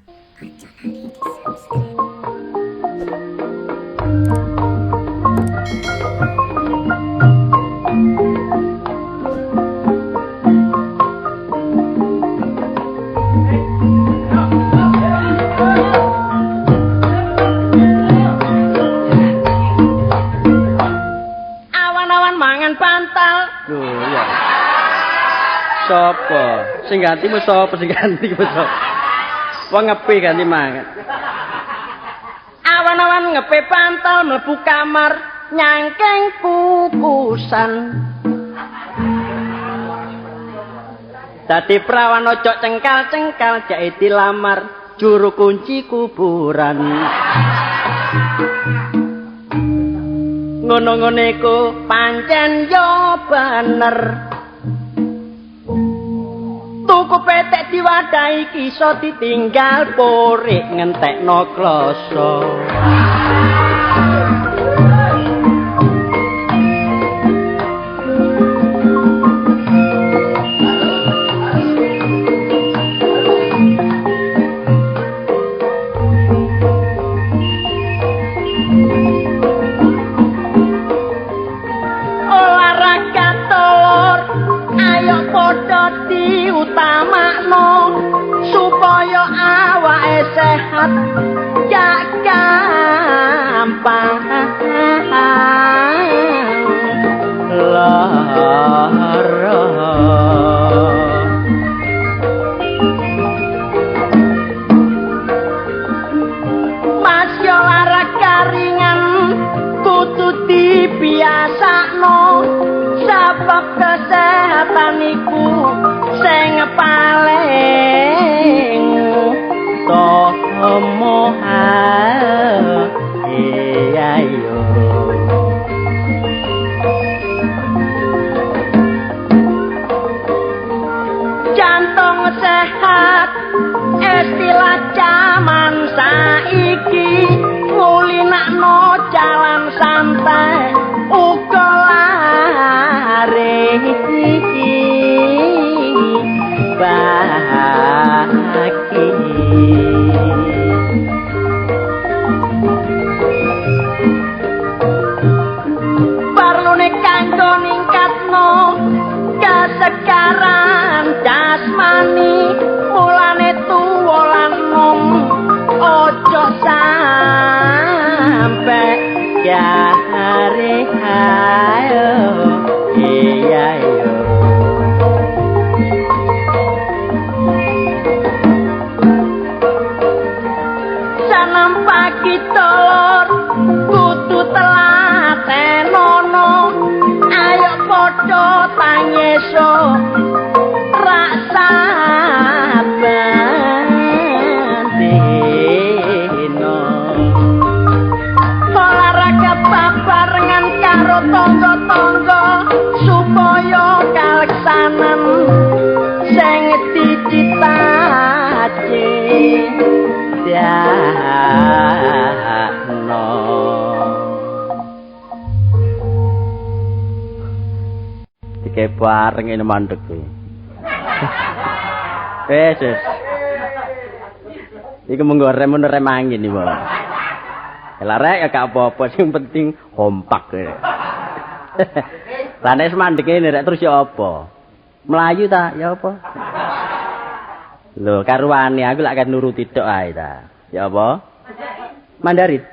Aja lali di-subscribe. Awan-awan mangan bantal. Lho iya. Sopo? Sing ganti mu sapa sing ganti mu sapa? Wong ngepe ganti mangan. Awan-awan ngepe bantal mlebu kamar nyangking kukusan. Dadi prawan ojo cengkal-cengkal jake dilamar juru kunci kuburan. Ngono-ngono iku pancen yo bener. Tuku petek diwadahi iso ditinggal porik ngentekno kloso. Olahraga telur ayo padha diutamakno supaya awake sehat gak gampang lara. Mas yo olahraga ringan kudu dibiasakno sebab kesehatan iku sing paling Tomo iya yo. Jantung sehat istilah jaman saiki ngulinakno jalan santai uga lari baki. Parlune kanggo ningkatno kesegaran jasmani mulane tuwa lan nom ojo sampe jare ayo iya yo. Sanam pagi telur kudu telatenono ayo padha tangeso rak saben dino. Olahraga babarengan karo tangga-tangga supaya kaleksanan sing dicita-citano. Dike bareng ini mandek kuwi. Wes wes. Iku menggo rem rem angin iki, Pak. Lah rek ya gak apa-apa, sing penting kompak. Lah nek mandek ngene rek terus ya apa? Melayu ta ya apa? Lho karuane aku lak kan nuruti tok ae ta. Ya apa? Mandarin.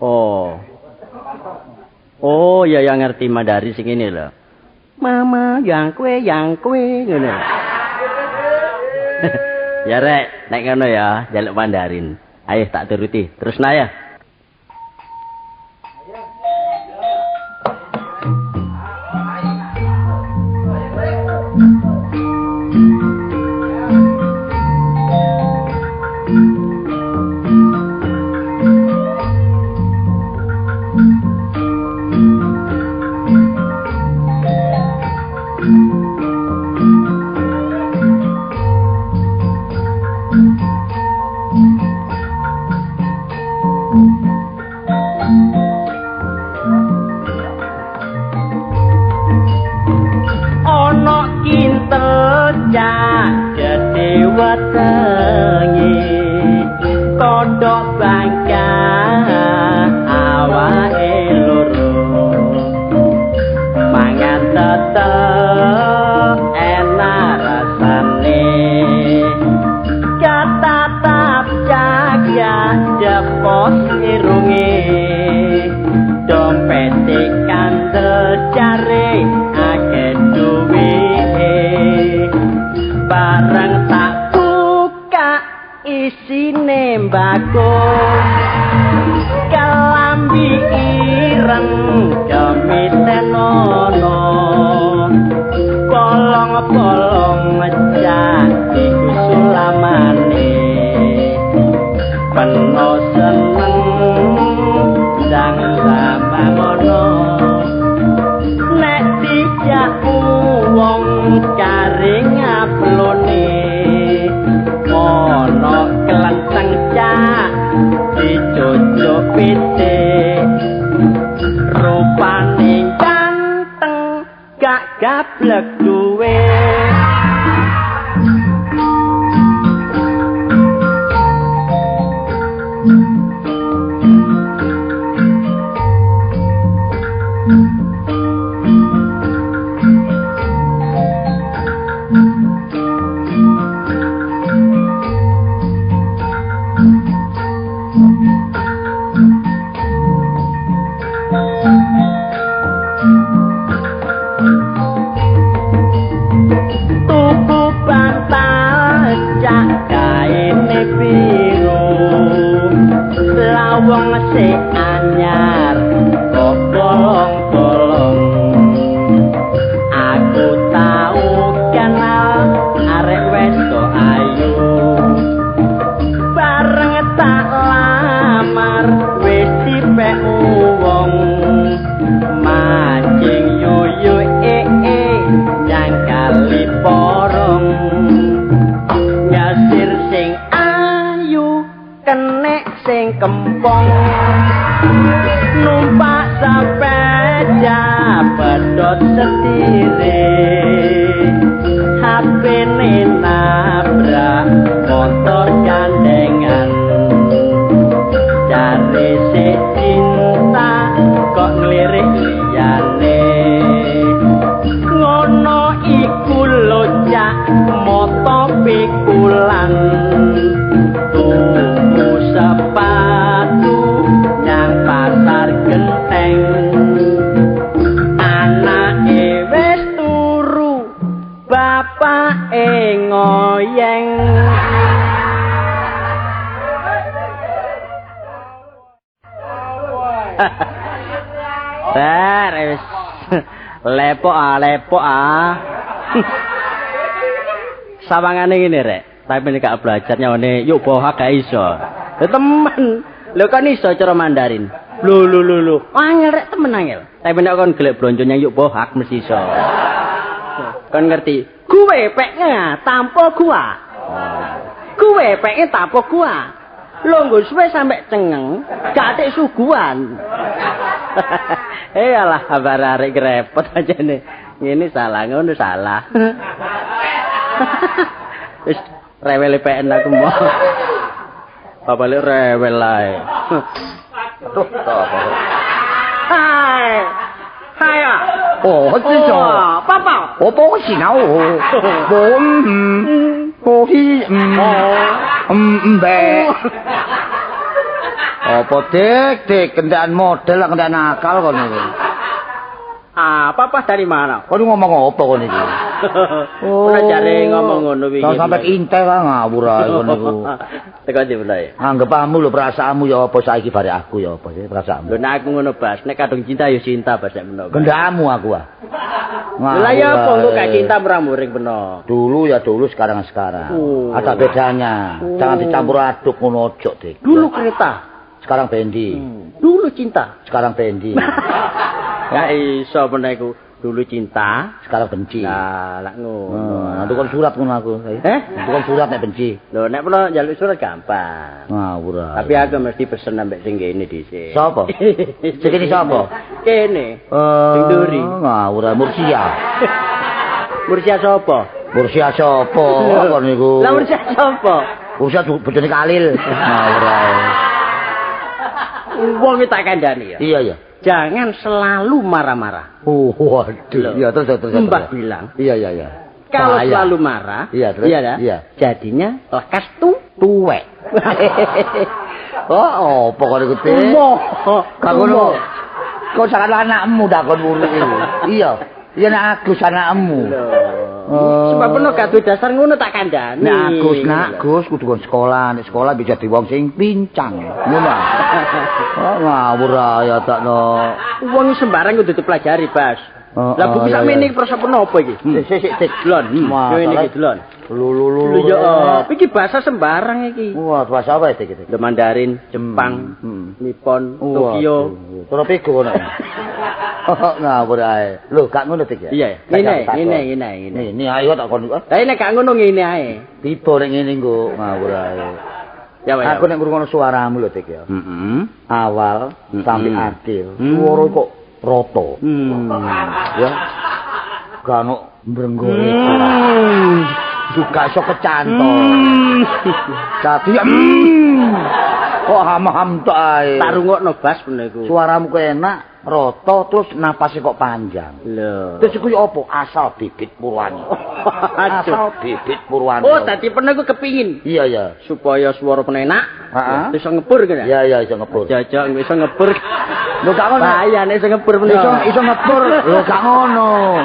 Oh. Oh ya ya ngerti Mandarin sing ngene lho. Mama yang kue ngono. Ya rek, nek ngono ya, njaluk Mandarin. Ayo tak turuti. Terus ya. Ana kintel cak gedhe wetenge. jepos irunge, dompete kandel jare akeh duwite. Bareng tak buka isine mbako, kelambi ireng kemitenono, bolong-bolong ngecak iku sulamane. Peno seneng ndang lamangono, nek dijak wong kari ngaplone, ono klenteng cak dicucuk pitik, rupane ganteng gak gablek duwe. Tuku bantal cak kaine biru, lawang sik anyar kok bolong-bolong. Aku tau kenal arek wedok ayu, bareng tak lamar wis dipek wong. Mancing yuyu nyang kali porong, nyasir sing ayu kenek sing kempong, numpak sepeda pedhot setire, HP-ne nabrak motor gandengan. Jare sik cinta kok nglirik liyane, ngono iku lho cak moto pikulan. Tuku sepatu nyang pasar Genteng, anake wis turu bapake ngoyeng. Bar wis lepok ah, lepok ah. Sawangane ngene rek, tapi nek gak belajar nyawane yuk bohak gak iso. Lho temen, lho kon iso cara Mandarin. Lho lho lho lho, angel rek temen angel. Tapi nek kon golek blonjo nyang yuk bohak mesti iso. Kon ngerti, kuwe pekne tanpa gua. Kuwe pekne tanpa gua. Longgo suwe sampe cengeng, gak atik suguhan. Alah kabar arek repot aja nih. Ngene salah, ngono salah. Wis rewel PN aku mau. Bapak lek rewel ae. Aduh, apa? Hai. Hai啊。哦，这种。爸爸。我不是闹，我我是呗。Apa dik dik kentekan model lah kentekan akal kon iki. Ah, papa dari mana? Kon ngomong apa kon iki? Oh, ora jare ngomong ngono wingi. Sampai intel lah ngawur ae kon niku. Teko ndi mulai? Anggepamu lho perasaanmu ya apa saiki bare aku ya apa sih perasaanmu? Lho nek aku ngono Bas, nek kadung cinta ya cinta Bas nek menopo. Gendhamu aku ah. Lah ya apa engko gak cinta murang-muring peno. Dulu ya dulu, sekarang sekarang. Ada bedanya. Jangan dicampur aduk ngono ojo, Dik. Dulu kereta, sekarang bendi. Dulu cinta, sekarang bendi. Ya iso meneh iku. Dulu cinta, sekarang benci. Lah, lak ngono. Nah, tukang surat ngono aku. Eh? Tukang surat nek benci. Lho, nek peno njaluk surat gampang. Ngawur ae. Tapi aku mesti pesen ambek sing kene dhisik. Sapa? Sing kene sapa? Kene. Sing duri. Ngawur ae Mursia. Mursia sapa? Mursia sapa apa niku? Lah Mursia sapa? Mursia bojone Kalil. Ngawur ae. Wong iki tak kandhani ya. Iya, iya. Jangan selalu marah-marah. Oh, waduh. Iya, terus. Mbah bilang. Iya, iya, iya. Kalau selalu marah, iya, terus, iya, iya, jadinya lekas tuwek. Oh, apa kok iku, Dik? Umo. Gak ngono. Kok sakan anakmu takon wulu iku. Iya. Iya nek Agus anakmu. Oh. Sebab peno gak duwe dasar ngono tak kandhani. Nek Agus, nak Agus kudu kon sekolah, nek sekolah bisa dadi wong sing pincang. Ngono. Oh, ngawur ae takno. Wong sembarang kudu dipelajari, Bas. Lah buku sakmene iki prasa peno apa iki? Sik sik sik delon. Yo ini iki delon. Lho lho lho. Ya, iki bahasa sembarang iki. Wah, bahasa apa iki? Lho Mandarin, Jepang, Nippon, Tokyo. Tropiko ngono. Ngawur ae. Lho, gak ngono Dik ya? Iya, ngene, ngene, ngene, ngene. Ngene ayo tak kon. Lah nek gak ngono ngene ae. Tiba nek ngene nggo ngawur ae. Ya, ya. Aku nek ngrungokno suaramu lho Dik ya. Heeh. Awal sampai akhir. Suara kok rata. Ya. Gak ono mbrenggone. Gak iso kecantol. Dadi kok ham-ham tok ae. Tak rungokno Bas ngono iku. Suaramu kok enak, rata terus napase kok panjang. Lho. Terus iku yo apa? Asal bibit purwani. Asal bibit purwani. Oh, dadi peno iku kepingin. Iya, iya. Supaya suara peno enak. Heeh. Iso ngebur kene. Iya, iya iso ngebur. Jajak iso ngebur. Lho gak ngono. Bahaya nek iso ngebur peno. Iso ngebur. Lho gak ngono.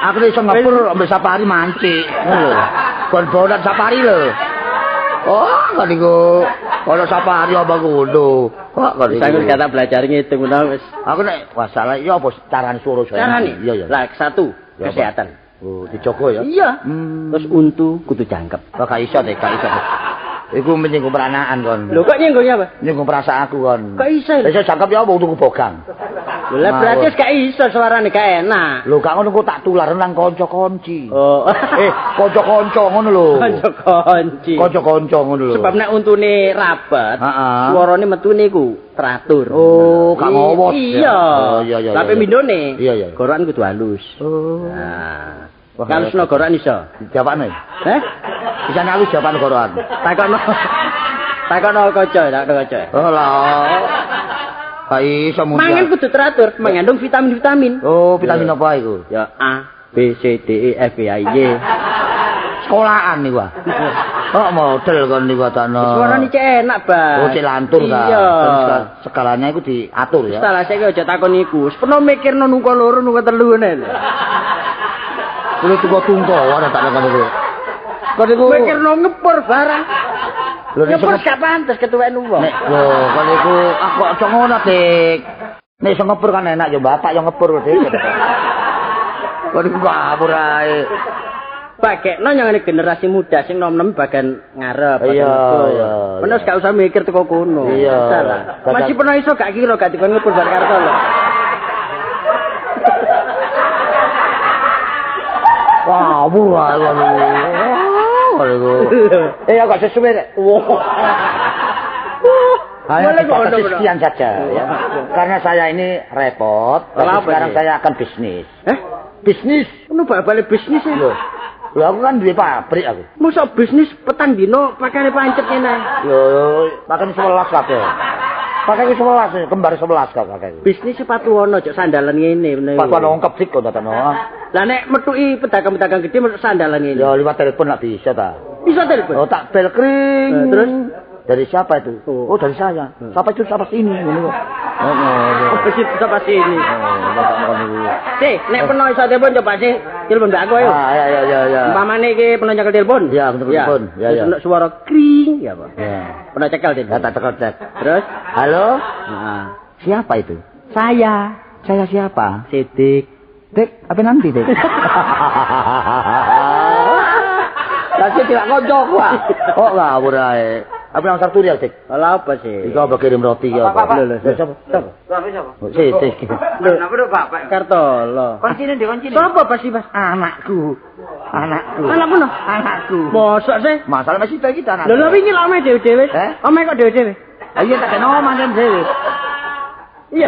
Aku iso ngebur ambek safari mancing. Ngono lho. Kon bonan safari lho. Oh, kok niku ana safari apa ngono. Kok kok niku. Wis kata belajar ngitung ngono wis. Aku nek wah salah iki apa carane suara saya? Carane? Iya, iya. Lah satu, kesehatan. Oh, dijogo ya? Iya. Terus untu kudu jangkep. Kok gak iso deh, gak iso. Iku menyinggung peranaan kon. Lho kok nyinggungnya apa? Nyinggung perasaan aku kon. Kok iso? Iso jangkep ya apa untuku bogang. Lah berarti wis gak iso suarane gak enak. Lho gak ngono kok tak tular nang kanca-kanci. Oh. Kanca-kanca ngono lho. Kanca-kanci. Kanca-kanca ngono lho. Sebab nek untune rapet, suarane metune iku teratur. Oh, gak ngowos. Iya. Oh, iya iya. Tapi mindone. Iya iya. Gorokan kudu halus. Oh. Nah. Kalusno gorokan iso. Jawabane. Heh? Bisa halus jawaban gorokan. Takono. Takono kaca, takono kaca. Oh lah. Gak iso muni. Mangan kudu teratur, mengandung vitamin-vitamin. Oh, vitamin apa iku? Ya A, B, C, D, E, F, G, H, I, J. Sekolahan niku. Kok model kon niku takno. Suarane cek enak, Bang. Oh, cek lantur ta. Iya. Skalanya iku diatur ya. Salah saiki aja takon iku. Wis peno mikirno nungko loro, nungko telu ngene lho. Kulo tungko-tungko ora tak takon iku. Kon niku mikirno ngepur barang. Lho ngepur gak pantes ketuweken wong. Nek lho kon niku aku aja ngono, Dik. Nek iso ngepur kan enak ya bapak yo ngepur, Dik. Kon niku ngapur ae. Bagekno yang generasi muda sing nom-nom bagian ngarep, bagian iya. Penuh gak usah mikir teko kono. Iya. Masih pernah iso gak kira gak dikon ngepur bar karto lho. Wah, murah lho. Eh, aku sesuai rek. Hanya dibatasi sekian saja ya. Karena saya ini repot, tapi sekarang saya akan bisnis. Eh? Bisnis? Ono bal-bale bisnis ya? Lho. Lho aku kan duwe pabrik aku. Mosok bisnis petang dino pakane pancet ngene. Lho, pakane 11 kabeh. Pakane 11, kembar 11 kok pakane. Bisnis sepatu ono cok sandalan ngene. Sepatu ono ongkep dik kok takno. Lah nek metuki pedagang-pedagang gede metuk sandalan ngene. Ya liwat telepon lak bisa ta. Bisa telepon. Oh tak bel kring. Terus dari siapa itu? Oh, dari saya. Siapa itu siapa sini ngono kok. Oh, siapa sini. Oh, Sih, nek peno iso telepon coba sih telepon mbak aku ayo. Ah, ya ya ya ya. Umpamane iki peno nyekel telepon. Ya, telepon. Ya ya. Terus suara kring ya, Pak. Ya. Peno cekel telepon. Ya, tak cekel cek. Terus, halo? Heeh. Siapa itu? Saya. Saya siapa? Sidik. Dik, apa nanti, Dik? Lah sik tidak koncoku ah. Kok ngawur ae. Apa nang sarturial, Dik? Lah apa sih? Iku apa kirim roti ya apa? Lho, lho, sapa? Sapa? Sapa? Sik. Lho, napa lho bapak? Kartolo. Koncine ndi koncine? Sapa Pak sih, Mas? Anakku. Anakku. Anakmu no? Anakku. Mosok sih? Masalah masih kita anak. Lho, lho wingi lho omahe dhewe-dhewe. Eh? Omahe kok dhewe-dhewe? Iya tak kena omah dhewe. Iya.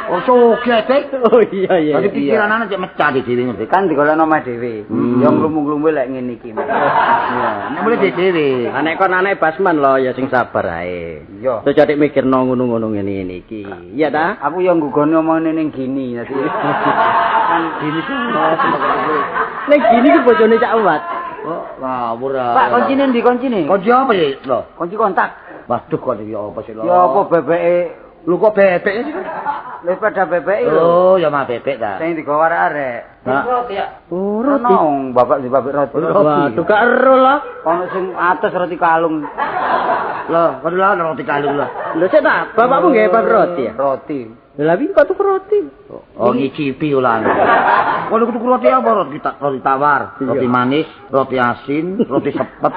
Oh, sugih, Dik. Oh iya iya. Dadi pikiran anak cek mecah dhewe ngerti. Kan digolekno omah dhewe. Yo nglumu-nglumu lek ngene iki. Iya, nek mulih dhewe. Lah nek kon anake Basman lho ya sing sabar ae. Iya. Terus jadi mikirno ngono-ngono ngene iki. Iya ta? Aku yo nggugone omongane ning gini dadi. Kan gini sih. Ning gini ki bojone Cak Uwat. Oh, ngawur. Pak, koncine ndi koncine? Kunci apa ya? Lho, kunci kontak. Waduh kok iki apa sih lho? Ya apa bebeke? Lho kok bebek sih? Lha sepeda bebeke lho. Oh, ya mah bebek ta. Sing digawa arek-arek. Roti ya. Oh, roti. Ono bapak di pabrik roti. Waduh gak ero lah. Ono sing atus roti kalung. Lah, kok lho roti kalung lah. Lho sik ta, bapakmu nggawe pabrik roti ya? Roti. Lha wingi kok tuku roti? Oh, ngicipi ulan. Kalau tuku roti apa? Roti, roti tawar, roti manis, roti asin, roti sepet.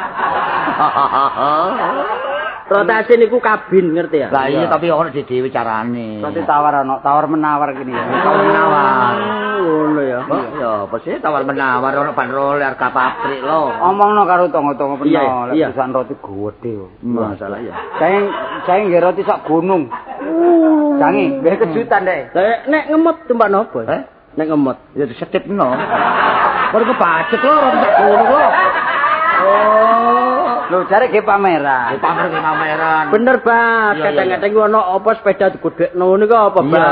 Roti asin iku kabin ngerti ya? Lah iya tapi ono dhewe carane. Roti tawar ono, tawar menawar gini ya. Tawar menawar. Ngono ya. Ya apa sih tawar menawar ono bandrol harga pabrik lho. Omongno karo tangga-tangga peno, lek perusahaan roti gedhe. Masalah ya. Saya nggih roti sak gunung. Jangi, nggih kejutan deh. Lah nek ngemot tumpak nopo? Eh? Nek ngemot ya disetipno. Kok iku pacet lho roti sak gunung lho. Oh. Lho jare ge pameran. Ge pamer ge pameran. Bener, Pak. Kadang-kadang ku ono apa sepeda digedhekno niku apa, Pak?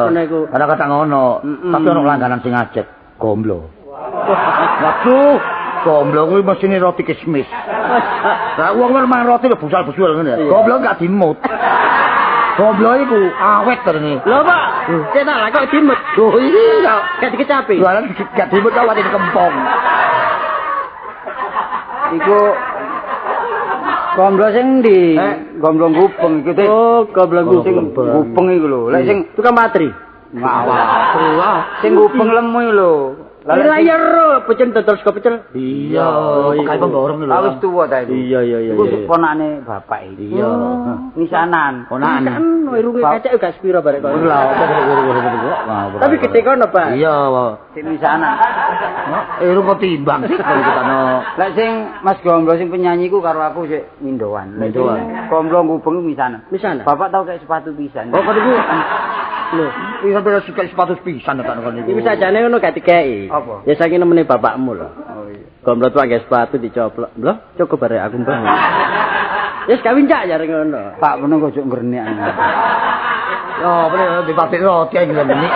Ngono iku. Kadang-kadang ono, tapi ono langganan sing ajek, gomblo. Waduh, gomblo kuwi mesine roti kismis. Lah wong mangan roti lho busal-busul ngene ya. Gomblo gak dimut. Gomblo iku awet terus. Lho, Pak. Cetak lah kok dimut. Lho iya, gak dikecapi. Lho gak dimut kok wate dikempong. Iku gomblo sing ndi? Gomblo gubeng iku. Oh, gomblo sing gubeng iku lho. Lek sing tukang matri. Ngawur. Sing gubeng lemu iku lho. Lah ya ro, pecel dodol sego pecel. Iya, pekae pemborong lho. Wis tuwa ta iku. Iya. Iku ponakane bapak iki. Iya. Misanan. Ponakan. Kan irunge kecek gak sepiro barek kono. Lah, opo. Tapi gede kono, Pak. Iya, sing misanan. Irung kok timbang sih kalau kitano. Lek sing Mas Gomblo sing penyanyi ku karo aku sik mindoan. Mindoan. Gomblo gubeng misanan. Misanan. Bapak tau kayak sepatu pisan. Oh, kok iku. Lho, iki sampe suka sepatu pisan tak kono iku. Iku sajane ngono gak dikeki. Apa? Ya saiki nemene bapakmu lho. Oh iya. Gomblo tuwa nggae sepatu dicoplok. Lho, cukup barek aku, Mbah. Wis kawin cak jare ngono. Pak meneng kok ojo ngrenik. Yo, bener di pabrik roti ae ngrenik.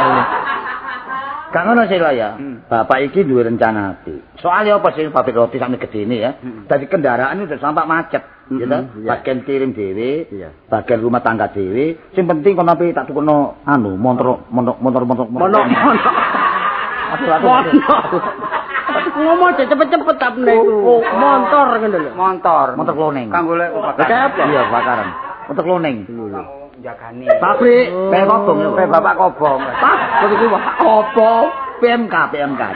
Gak ngono sih lah ya. Bapak iki duwe rencana ati. Soalnya apa sih pabrik roti sampe gedene ya. Dadi kendaraan udah sampak macet. Ya ta? Bagian kirim dhewe, bagian rumah tangga dhewe. Sing penting kono ape tak tukono anu motor. Aduh. Ngomong aja cepet-cepet ta meneh iku. Motor ngono lho. Motor. Motor kloning. Kanggo lek kebakaran. Iya, kebakaran. Motor kloning. Jagani. Pabrik pe kobong lho. Pe bapak kobong. Pak, kok iku apa? PMK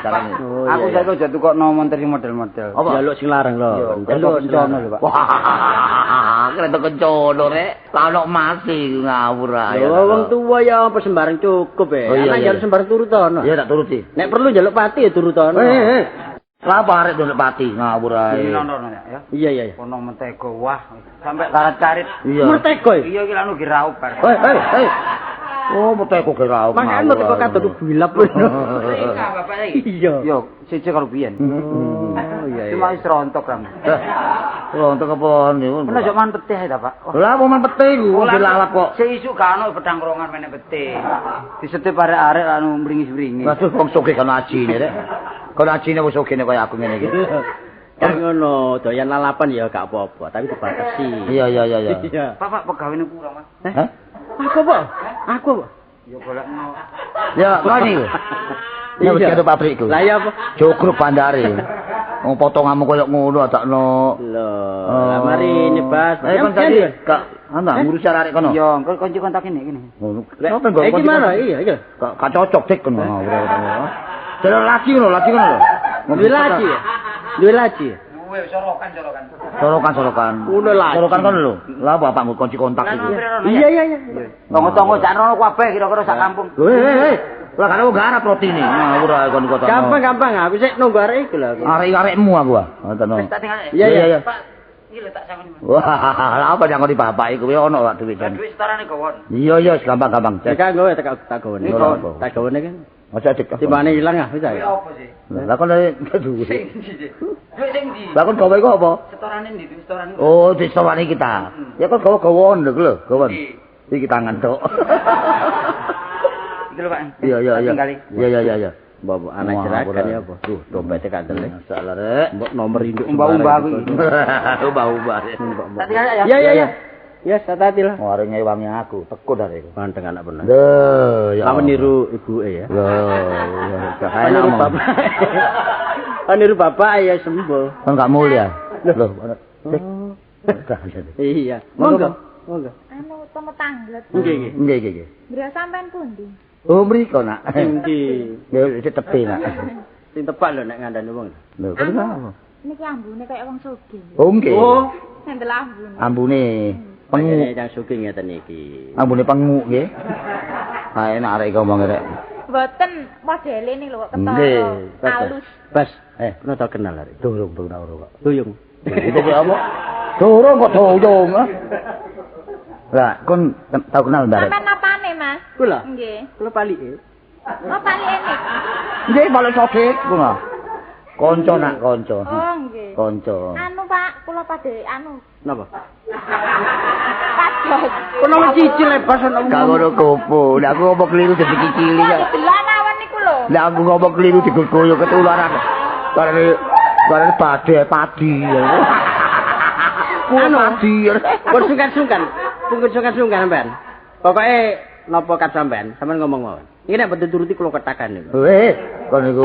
carane. Aku saiki aja tukokno montor sing model-model. Jaluk sing larang lho. Jaluk kencono lho, Pak. Wah, kereta kencono rek. Lah ono mati ngawur ae. Lho wong tuwa ya apa sembarang cukup e. Anak njaluk sembarang turutono. Iya tak turuti. Nek perlu njaluk pati ya turutono. Lah apa arek njaluk pati ngawur ae. Ini nonton ya. Iya. Ono mentega wah sampai karet-karet. Mentega. Iya iki lak nugi raup bar. Hei. Oh, mentega ge raup. Makane mentega kadon bilap. Bapak iki. Iya. Yo, siji karo biyen. Oh iya. Cuma wis rontok ram. Rontok apa niku? Menawa jok mangan pete ae ta, Pak. Lah apa mangan pete iku wong dilalap kok. Sik isuk gak ono pedang rongan meneh pete. Disetip arek-arek anu mringis-mringis. Waduh wong sugih kono ajine rek. Kono ajine wis sugih kaya aku ngene iki. Kan ngono, doyan lalapan ya gak apa-apa, tapi dibatasi. Iya. Pak, pegawene kurang, Mas. Hah? Aku apa? Aku apa? Ya golekno. Ya, kok niku. Ya wis karo pabrikku. Lah iya apa? Jogruk bandare. Wong potonganmu koyo ngono adakno. Lho, lah mari nyebas. Eh kon tadi gak ana ngurusi arek kono. Iya, engko kunci kontak ini kene. Ngono. Sopo nggo Iki mana? Iya, iki. Gak cocok dik kono. Jalur lagi ngono, lagi ngono lho. Duwe laci ya? Duwe laci. Duwe sorokan. Sorokan. Sorokan kono lho. Lah bapak nggo kunci kontak iki. Iya. Tonggo-tonggo sak rono kabeh kira-kira sak kampung. Hei. Lah kan aku garap rotine. Ngawur ae kon kok. Gampang-gampang aku sik nunggu arek iku lho. Arek-arekmu aku ah. Ngoten. Wis tak tinggal. Iya. Pak, iki lho tak sangoni. Wah, lha apa nyangoni bapak iku kuwi ono Pak duit jan. Duit setorane gowon. Iya, gampang-gampang. Tekan gawe tak gowone. Tak gowone kan. Aja dik. Timbane ilang ah wis ae. Apa sih? Lah kon duwe. Sing ndi? Duit sing ndi? Lah kon gawe iku apa? Setorane ndi? Setorane. Oh, disetorane kita. Ya kon gawa-gawon lho, gawon. Iki tangan tok. Iki lho, Pak. Iya. Iya. Mbok anak jeragan ya apa? Duh, dompete kandel. Masalah rek. Mbok nomor induk umbah-umbah aku iki. Umbah-umbah. Tak tinggal ya. Iya. Ya, hati-hati lah. Arek ngewangi aku, tekun arek iku. Ganteng anak bener. Lho, ya. Kamu niru ibuke ya. Lho, ya. Niru bapak. Niru bapak ya sembuh. Kan gak mulia. Lho, iya. Monggo. Monggo. Anu temu tanglet. Nggih, nggih. Nggih, nggih. Griya sampean pundi? Oh, mriko, Nak. Endi? Ya tepi, Nak. Sing tepak lho nek ngandani wong. Lho, kenapa? Niki ambune kaya wong sugih. Oh, nggih. Oh, ngendel ambune. Ambune pengu. Yang sugih ngeten iki. Ambune pengu nggih. Ha enak arek iki ngomong rek. Mboten modele niki lho kok ketara halus. Bas, pernah tau kenal arek? Durung durung kok. Duyung. Itu kok apa? Durung kok duyung. Lah, kon tau kenal Mbak? Sampeyan apane, Mas? Kula. Nggih. Kula palike. Oh, palike niki. Nggih, palik sogit kula. Kanca nak kanca. Oh, nggih. Kanca. Anu, Pak, kula padhe anu. Napa? Pados. Kono cicil bebas ono. Gak ngono kopo. Lah aku ngomong keliru dadi cicili. Delok mawon niku lho. Lah aku ngomong keliru digoyo ketularan. Karena badhe padi. Anu padi. Pun sungkan-sungkan. Pun sungkan-sungkan sampean. Pokoke napa kat sampean, sampean ngomong mawon. Iki nek betul turuti kula ketakan niku. Weh, kon niku.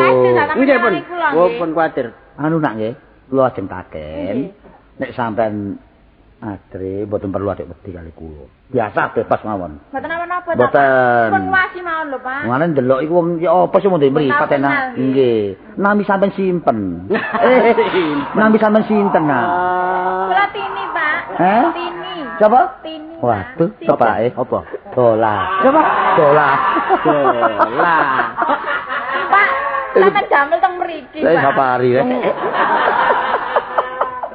Nggih pun. Oh, pun kuwatir. Anu nak nggih, kula ajeng taken. Nek sampean adre mboten perlu adik wedi kali kula. Biasa bebas mawon. Mboten napa-napa ta. Mboten. Pun wasi mawon lho, Pak. Ngene ndelok iku wong ya apa sih mung mripat enak. Nggih. Nami sampean simpen. Nami sampean sinten, nak? Kula Tini, Pak. Tini. Siapa? Tini. Waduh, tepake apa? Dola. Siapa? Dola. Dola. Pak, sampean damel teng mriki, Pak. Saya safari.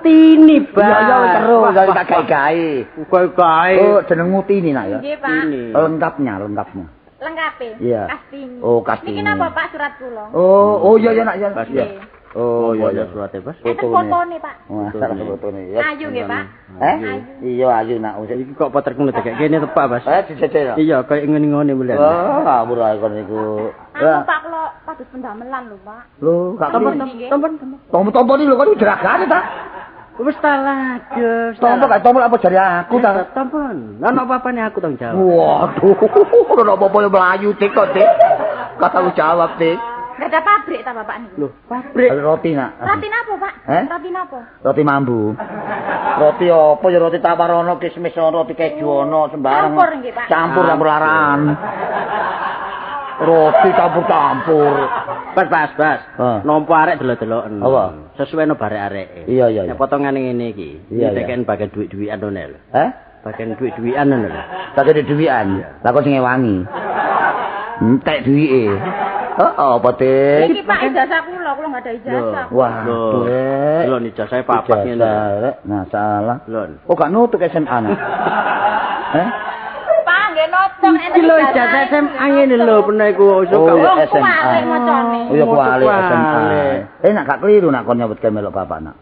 Tini, Pak. Ya ya terus dari tak gawe-gawe. Gawe-gawe. Oh, jenengmu Tini nak ya? Nggih, Pak. Lengkapnya, lengkapnya. Lengkape? Iya. Kastini. Oh, Kastini. Niki napa, Pak, surat kula? Oh, oh iya ya nak ya. Iya. Oh iya ya surate, Bos. Fotone, Pak. Wah, fotone. Ayu nggih, Pak. Eh? Iya, ayu nak. Iki kok poterku ndekek kene tepak, Bos. Dijejel. Iya, koyo ngene-ngene mulian. Oh, ngawur ae kon niku. Anu, Pak, kula pados pendamelan lho, Pak. Lho, gak tompo. Tompo-tompo iki lho kon jeragane ta? Wis ta lagi. Tompo gak tompo apa jare aku ta? Tompon. Ono apa-apane aku tanggung jawab. Waduh, ono apa-apa yo mlayu dik kok, Dik. Kok tanggung jawab, Dik. Gak ada pabrik ta bapak niku? Loh, pabrik. Roti nak. Roti napa, Pak? Roti napa? Roti mambu. Roti apa ya roti tawar ono, kismis ono, roti keju ono, sembarang. Campur nggih, Pak. Campur campur laran. Roti campur-campur. Bas, bas. Nampa arek delok-deloken. Apa? Sesuai no barek areke. Iya, iya. Nek potongane ngene iki, diteken bagian duit-duitan ngono lho. Heh? Bagian duit-duitan ngono lho. Bagian duit-duitan. Lah kok sing ngewangi. Entek duwike. Heeh, apa, Dik? Iki Pak ijazah kula, kula enggak ada ijazah. Waduh. Lho, ijazah papat ngene. Nah, salah. Lho. Oh, gak nutuk SMA nak. Heh? Pak, nggih nutuk enten. Iki lho ijazah SMA ngene lho pernah iku oh, SMA. Oh, ya kuali SMA. Nak gak keliru nak kon nyambut gawe melok bapak nak.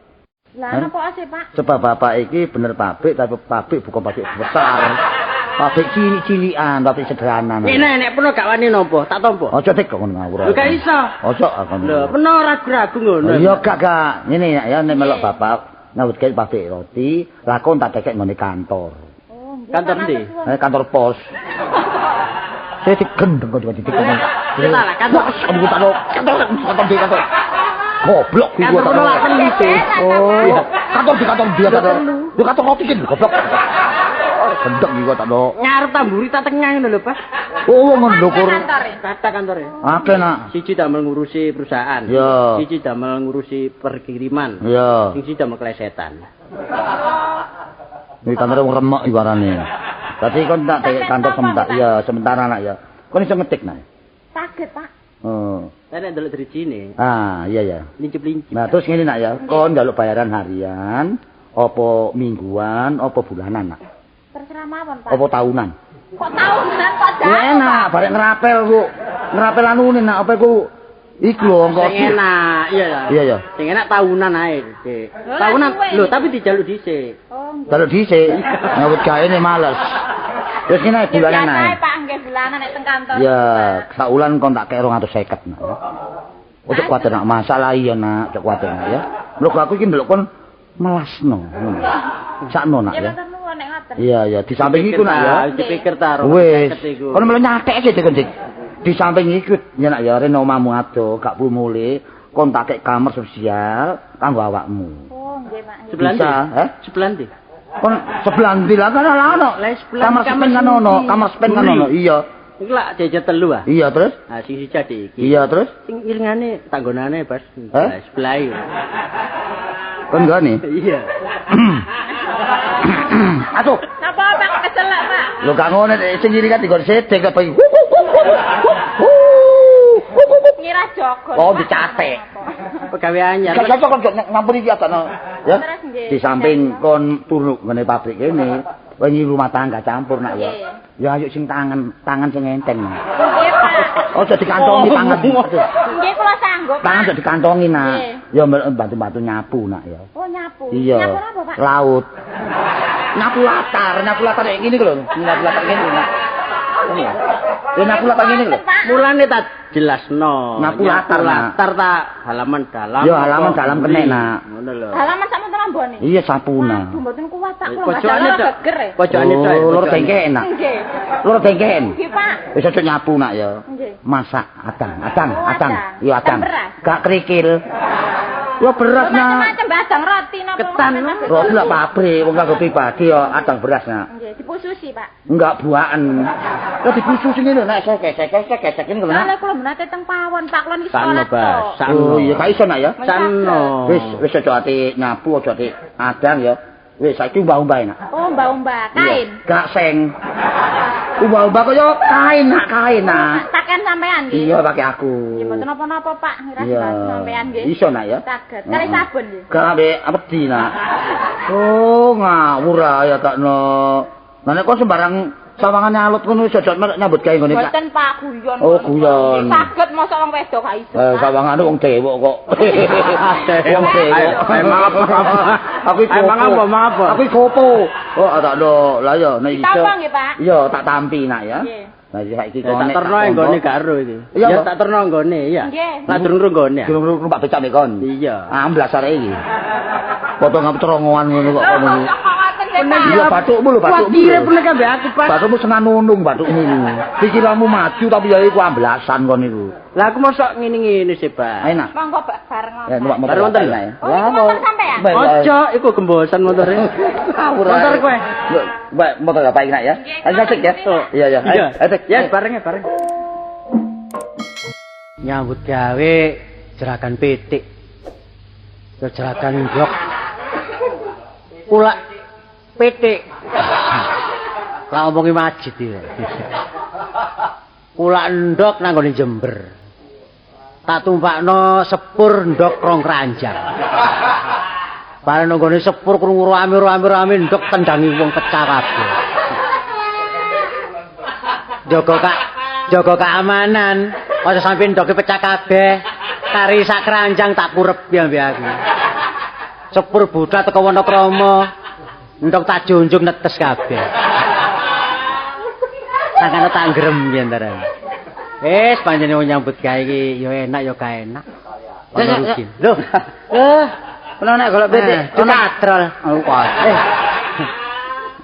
Lah napa sih, Pak? Sebab bapak iki bener pabrik tapi pabrik bukan pabrik besar. Pabrik cilik-cilikan, pabrik sederhana. Nek nek peno gak wani nampa, tak tampa. Aja tek kok ngono ngawur. Lho gak iso. Aja aku. Lho, peno ragu-ragu ngono. Iya gak gak. Ngene ya nek melok bapak nyambut gawe pabrik roti, lah kon tak dekek nggone kantor. Oh, nggih. Kantor ndi? Kantor pos. Saya digendeng kok digendeng. Salah kantor. Aku tak kantor di kantor. Goblok iku. Kantor lak telu. Oh, iya. Kantor di kantor dia kantor. Yo kantor roti ki goblok. Gendeng iku tak lho. Ngarep tamburi ta tengah ngono lho, Pak. Oh, ngono lho kur. Kata kantore. Akeh nak. Siji damel ngurusi perusahaan. Iya. Siji damel ngurusi perkiriman. Iya. Siji damel klesetan. Iki kantore wong remek iku arane. Dadi kon tak kantor sementara. Iya, sementara nak ya. Kon iso ngetik nak. Saged, Pak. Oh. Lah nek ndelok drijine. Ah, iya ya. Lincip-lincip. Nah, terus ngene nak ya, kon njaluk bayaran harian, apa mingguan, apa bulanan nak? Terserah mawon, Pak. Apa tahunan? Kok tahunan kok jauh? Enak, barek ngerapel ku. Ngerapel anune nak apa iku? Iku lho engko. Sing enak, iya ya. Iya ya. Sing enak tahunan ae, Dik. Tahunan lho, tapi dijaluk dhisik. Oh, nggih. Jaluk dhisik. Nyambut gaene males. Wis ngene bulanan ae. Pak, nggih bulanan nek teng kantor. Ya, saulan kon tak kek 250 nak. Ojo kuwatir nak masalah iya nak, ojo kuwatir nak ya. Mergo aku iki ndelok kon melasno. Sakno nak ya. Ya matur nuwun nek ngoten. ngoten. Iya, iya, di samping iku nak ya. Dipikir ta Wis. Kono melu nyatek sih Dik. Di samping iku ya nak ya rene omahmu ado, gak perlu mulih, kon tak kek kamar sosial kanggo awakmu. Oh, nggih, Pak. Sebelah Bisa, ndi? eh? Sebelah ndi? Kon sebelah ndi lah kan ono. Lah, sebelah Kamar kamar sepen kan ono, siji. kamar sepen kan ono. Iya. Iku lak jejer telu ah. Iya terus? Ah sing siji adik iki. Iya terus? Sing iringane tanggonane, Bas. Eh? Lah, sebelah iku. Kon nggone? Iya. Aduh. Napa Pak keselak, Pak? Lho gak ngono sing ngiri kan dikon sedek kok pengen. Ngira jaga. Oh, dicatek. Pegawe anyar. Gak cocok kon ngampuni iki adakno. Ya. Terus, nggih. Di samping kon turu ngene pabrik kene, wingi rumah tangga campur nak ya. Ya ayo sing tangan, tangan sing enteng. Nggih, Pak. Aja dikantongi tangan. Nggih, kula sanggup, Pak. Tangan aja dikantongi nak. Nggih. Ya bantu-bantu nyapu nak ya. Oh, nyapu. Iya. Nyapu napa, Pak? Laut. Nyapu latar, nyapu latar kayak gini lho. Nyapu latar ngene lho. Nak. Ini ya. Ya nyapu latar ngene lho. Pak. Mulane tak jelasno. Nyapu latar, nak. Latar tak halaman dalam. Ya, halaman apa dalam mburi. kene, nak. Ngono lho. Halaman sakmono ambone. Iya sapuna. Aduh, mboten kuat, Pak. Kula Pojokane nggak tok. geger. Pojokane tok. Oh, loro bengkeken nak. Nggih. Loro bengkeken. Nggih, Pak. Wis aja nyapu nak ya. Nggih. Masak adang, adang, Oh, adang. adang. Iya adang. Adang beras. Gak kerikil. Ya beras nak. Macam-macam badang roti napa. Ketan. Roti lah pabrik, wong kanggo pribadi ya adang beras nak. Nggih, dipususi, Pak. Enggak buaken. Ya dikususi ngene lho nak, gesek gesek gesek ngene lho nak. Soale kula menate teng pawon, Pak. Kula niki Sakno, sekolah Bas. tok. Sakno. Oh iya gak iso nak ya. Sakno. Wis wis aja ati nyapu aja ati adang ya. Wis saiki umbah-umbah enak. Oh, umbah-umbah kain. Iya, gak seng. Umbah-umbah kaya kain nak kain nak. Pakaian sampean nggih. Iya pakai aku. Nggih mboten napa-napa, Pak. Ngira Iya. sampean nggih. Iso nak ya. Saged. Kali sabun nggih. Gak ambek wedi nak. Oh ngawur ae ya takno. Lah nek kok sembarang sawangane alut ngono iso aja nyambut gawe ngene kak. Mboten Pak, guyon. Oh, guyon. Saged mosok wong wedok gak iso. Eh sawangane wong dewok kok. Wong dewok. Ayo maaf. Aku iki Ayo maaf, maaf. Aku iki gopo. Oh takno. Lah ya nek iso. Ditampa nggih, Pak? Iya tak tampi nak ya. Nggih. Lah iya saiki Ya, tak konek. terno nggone gak ero iki. Iya, Ya Pak. tak terno nggone, iya. Nggih. Lah durung nggone. Durung numpak becak mek kon. Iya. Amblas arek iki. Potong ngap cerongoan ngono kok kono iki. Kok ngoten sih, Pak. Iya bathukmu lho bathukmu. Kuatire pernah ambek aku, Pak. Bathukmu senang nunung bathukmu iku. Pikiranmu maju tapi ya iku amblasan kon iku. Lah aku mosok ngene-ngene sih, Pak. Ayo nak. Monggo Pak, bareng Ya numpak motor. Bareng wonten nak ya. Oh, iki motor sampean? Ojo iku gembosan motore. Ngawur ae. Motor kowe. Mbak motor apa iki nak ya? Nggih, Ayo asik ya. Iya iya. Iya. Ayo Dik. Ya, bareng ya, bareng. Nyambut gawe jeragan pitik. Ya jeragan blok. Kulak pitik. Lah omongi majid iki. Kulak ndok nang nggone Jember. Tak tumpakno sepur ndok rong keranjang. Bareng nang nggone sepur krungu rame-rame ndok tendangi wong pecah kabeh. Jaga keamanan. Aja sampe ndoke pecah kabeh. Kari sak keranjang tak kurep ya mbek aku. Sepur buta teko Wonokromo. Ndok tak junjung netes kabeh. Sangkane tak ngrem piye antara. Wis panjenengan wong nyambut gawe iki ya enak ya gak enak. Ono rugi. Lho. Eh, Ono nek golek pitik. katrol. Oh, kok. Eh,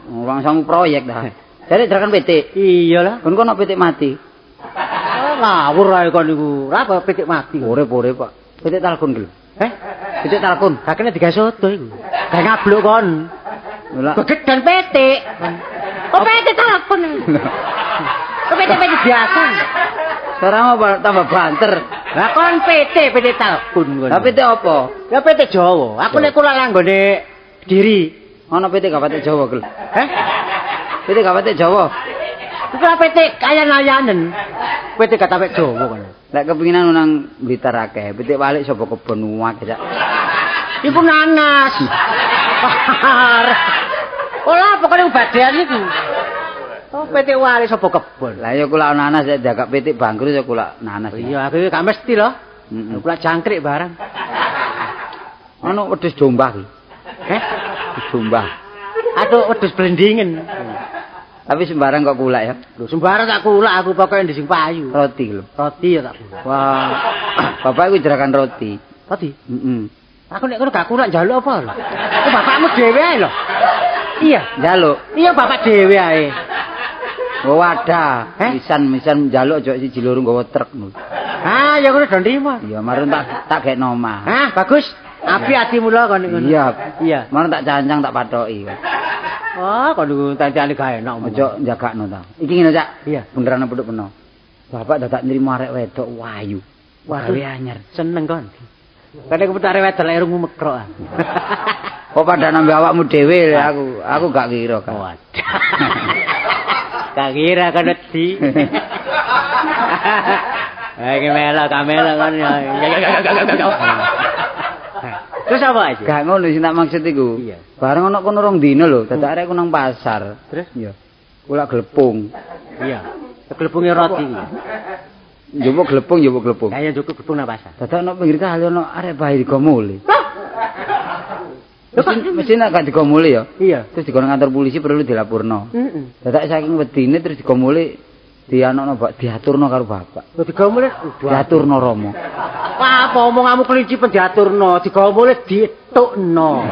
Langsung proyek dah. Jare jerakan pitik. iya lah. Kon kono pitik mati. Oh, ngawur ae kon niku. Ora apa pitik mati. Urip-urip, Pak. Pitik talkun ki lho. Eh, Pitik talkun. gak kena digawe soto iku. Gawe ngabluk kon. Lah, Begedan pitik. Oh, pitik talkun. Kok pitik-pitik biasa. sekarang apa tambah banter. Lah kon pitik pitik talkun kon. Lah pitik apa? Ya pitik Jawa. Aku nek kula langgone Kediri. Ono pitik gak pitik Jawa ki lho. Heh? Pitik gak pitik Jawa. Iku lah pitik kayan-ayanen. Pitik gak tapek Jawa kon. Lek kepinginan nang Blitar akeh, pitik walik sapa kebon akeh sak. Iku nanas. Olah pokoknya badean iku. Oh, pitik walik sapa kebon. Lah ya kula nanas nek diagak pitik bangkrut ya kula nanas. Iya, aku gak mesti loh. Heeh. Kula jangkrik barang. Ono wedhus domba ki. Eh? Wedhus domba. Aduh, wedhus blendingen. Tapi sembarang kok kulak ya. Lho, sembarang tak kulak aku pokoke ndek sing payu. Roti lho. Roti ya tak kulak. Wah. Bapak iku jerakan roti. Roti? Heeh. Aku nek kono gak kulak njaluk apa lho? Ku bapakmu dhewe ae lho. Iya. Njaluk. Iya bapak dhewe ae. Oh wadah, misan-misan njaluk aja siji loro nggawa truk. Ah, ya ngono do nrimo. Iya, marun tak gekno omah. Ah, bagus. Api atimu lho kon ngono. Iya. Iya. Marun tak cancang tak pathoki. Wah, kon niku tandane gak enak. Aja njagakno ta. Iki ngene, Cak. Iya. Beneran apa peno. Bapak dadak nrimo arek wedok wayu. Waduh. Gawe anyar. Seneng kon. Kene kepetuk arek wedok lek rungu mekrok. Ah. Kok padha nambah awakmu dhewe aku gak kira kan. Waduh. Gak kira kan wedi. Iki melok kamelo kon. Terus apa aja? Gak ngono sing tak maksud iku. Iya. Bareng ana kono rong dina lho, dadak arek ku nang pasar. Terus? Iya. Kula glepung. Iya. Glepunge roti iki. Njupuk glepung, njupuk glepung. Kaya njupuk glepung nang pasar. Dadak ana pinggir kali ana arek bayi digomoli. Mesti nek gak digomoli ya. Iya. Terus digono kantor polisi perlu dilapurno. Heeh. Dadak saking wedine terus digomoli dianokno bak diaturno karo bapak. Lho digomoli diaturno Romo. Wah, apa omonganmu kelinci pen diaturno, digomoli ditukno.